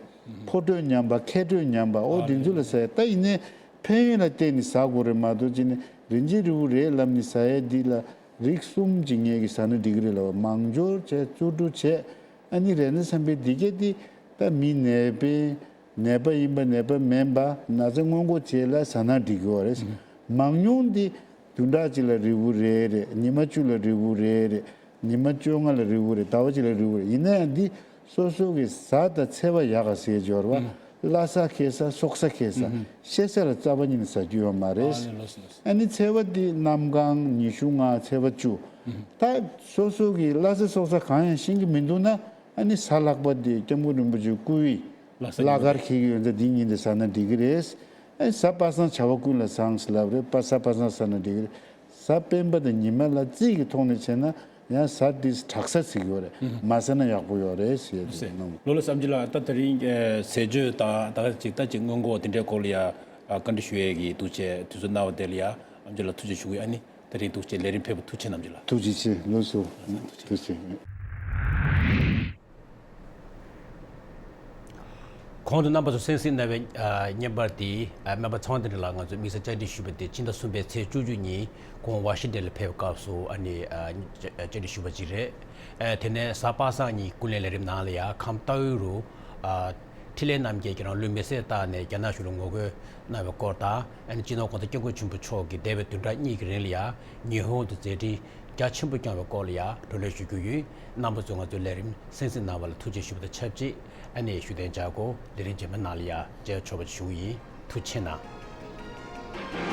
ཕོ་དྲོད་ཉམས་པ་མཁལ་དྲོད་ཉམས་པ་ཨོ་འདི་ཚོ་ལ་ཟས། ད་ཡིན་ནའི་ཕན་ཡོན་ལ་བརྟེན་ནས་ཟ་དགོས་རེད་མ་གཏོགས་ཅི་ནས་རིན་ཆེན་རིལ་བུ་རེད་ལབ་ནས་ཟ་ཡས་འདི་ལ་རིགས་གསུམ་གྱི་ངེད་ཀྱིས་ཟ་ན་འགྲིག་གི་རེད་ལབ་པ། མང་སྦྱོར་བྱས། བཙུར་བཀྲུ་བྱས། ཨ་ནི་རཏྣ་བསམ་འཕེལ་འདི་གས་འདི་ད་མི་ནད་པའི་ནད་པ་ཡིན་པ་ནད་པ་མིན་པ་ན་ཚ་སྔོན་འགོག་བྱེད་ལ་ཟ་ན་འགྲིག་གི་ཡོད་རེད། མང་ཉུང་འདི་བདུན་ཕྲག་གཅིག་ལ་རིལ་བུ་རེ་རེ། ཉི་མ་བཅུ་ལ་རིལ་བུ་རེ་རེ། ཉི་མ་བཅོ་ལྔ་ལ་རིལ་བུ་རེ། ཟླ་བ་གཅིག་ལ་རིལ་བུ་རེ། ཡིན་ན་ཡང་འདི་སོ་སོ་གི་ཟ་དང་འཚེ་བ་ཡག་ག་ཟེར་སྦྱོར་བ། ཨུ། བླ་ས་ཁེ་ས་སྲོག་ས་ཁེ་ས། ཨུ། ཤེ་ས་ལ་རྩ་བ་ཉིད་ནས་ཟ་རྒྱུ་ཡོད་མ་རེད། ཨ་ནི་ལོ་སོ་ལོ་སོ། ཨ་ནི་འཚེ་བ་འདི་གནམ་གང་ཉི་ཤུ་ལྔ་འཚེ་བ་བཅུ། ཨུ། ད་སོ་སོ་གི་བླ་ས་སྲོག་ས་གང་ཡང་ཤེས་ཀྱི་མི་འདུག་ན་ཨ་ནི་གཟའ་ལྷག་པ་འདི་སྐྱབས་མགོན་རིན་པོ་ཆེ་སྐུའི་བླ་ས་བླ་གར་འཁེལ་གྱི་ཡོད་ཚད་འདི་ཉིད་དུ་ཟ་ན་འགྲིག་གི་རེད། ཨེ་གཟའ་པ་སངས་བྱ་བ་ཀུན་ལ་བཟང་ཟེར་ལབ་རེད། པ་གཟའ་པ་སངས་ཟ་ན་འགྲིག་གི་རེད། གཟའ་སྤེན་པ་དང་ཉི་མ་ལ་རྩིས་ཀྱི་ཐོག་ནས་བྱས་ན་ཡང་གཟའ་འདི་དྲག་གཟའ་ཟེར་གྱི་ཡོད་རེད། ཨུ་ཧུ། མ་ཟ་ན་ཡག་པོ་ཡོད་རེད་ཟེར་ཡ་དེ་གནང་། ལོ་ལ་བསམ་གྱི་ལ་ད་དེ་རིང་ཟས་སྤྱོད་དང་ད་ག་ཅིག་ད་ཅིག་སྔོན་འགོག་དེ་འདྲའི་སྐོར་ལ་ཡ་བཀའ་འདྲི་ཞུ་ཡས་ཀྱི་འདུག་བྱས་དུས་ཚོད་གནང་བ་དེ་ལ་ཡ་ཨམ་ཅོག་ལ་ཐུགས་རྗེ་ཞུ་གི་ཡོད། ཨ་ནི་དེ་རིང་འདུག་བྱས་ལས་རིམ་ཕེབས་པ་ཐུགས་རྗེ་ཆེ་གནང་། ཨམ་ཅོག་ལ་ཐུགས་རྗེ་ཆེ། ལགས་སོ། ཐུགས་རྗེ་ཆེ། གོང་དུ་རྣམ་པ་ཚོ་གསན་གཟིགས་གནང་བའི་ཨ་བརྙན་པར་དེ་ཨ་སྨན་པ་ཚེ་དབང་དོན་གྲུབ་ལགས་ང་ཚོས་དམིགས་བསལ་བཅར་འདྲི་ཞུས་པ་དེ་ཕྱི་ཟླ་གསུམ་པའི་ཚེས་བཅུ་གཅིག་ཉིན་ཁོང་ཝ་ཤིང་ཊོན་ལ་ཕེབས་པའི་སྐབས་སུ་ཨ་ནི་ཨ་བཅར་འདྲི་ཞུས་པ་ཅིག་རེད། ཨ་དེ་ནས་གཟའ་པ་སངས་ཉིན་ཀུན་གླེང་ལས་རིམ་ནང་ལ་ཡང་ཁམས་རྟའུ་རུ་ཨ་འཕྲིན་ལས་རྣམ་རྒྱལ་གྱིས་རང་ལུས་མེར་སྲེག་བཏང་ནས་རྒྱ་ནག་གཞུང་ལ་ངོ་རྒོལ་གནང་བའི་སྐོར་དང་། ཨ་ནི་སྤྱི་ནོར་༸གོང་ས་༸སྐྱབས་མགོན་ཆེན་པོ་མཆོག་གིས་འདས་པའི་བདུན་ཕྲག་གཉིས་ཀྱི་རིང་ལ་ཡང་ཉི་ཧོང་དུ་མཛད་འཕྲིན་རྒྱ་ཆེན་པོ་བསྐྱངས་པའི་སྐོར་ལ་ཡང་བགྲོ་གླེང་ཞུ་རྒྱུ་ཡིན། རྣམ་པ་ཚོས་ང་ཚོའི་ལས་རིམ་གསན་གཟིགས་གནང་བ་ལ་ཐུགས་རྗེ་ཞུ་བ་དང་ཆབས་ཅིག་ཨ་ནི་བཞུགས་གདན་འཇགས་སྒོ་ལས་རིམ་རྗེས་མ་ནང་ལ་ཡང་མཇལ་ཆོག་པ་ཞུ་གི་ཡིན། ཐུགས་རྗེ་གནང་།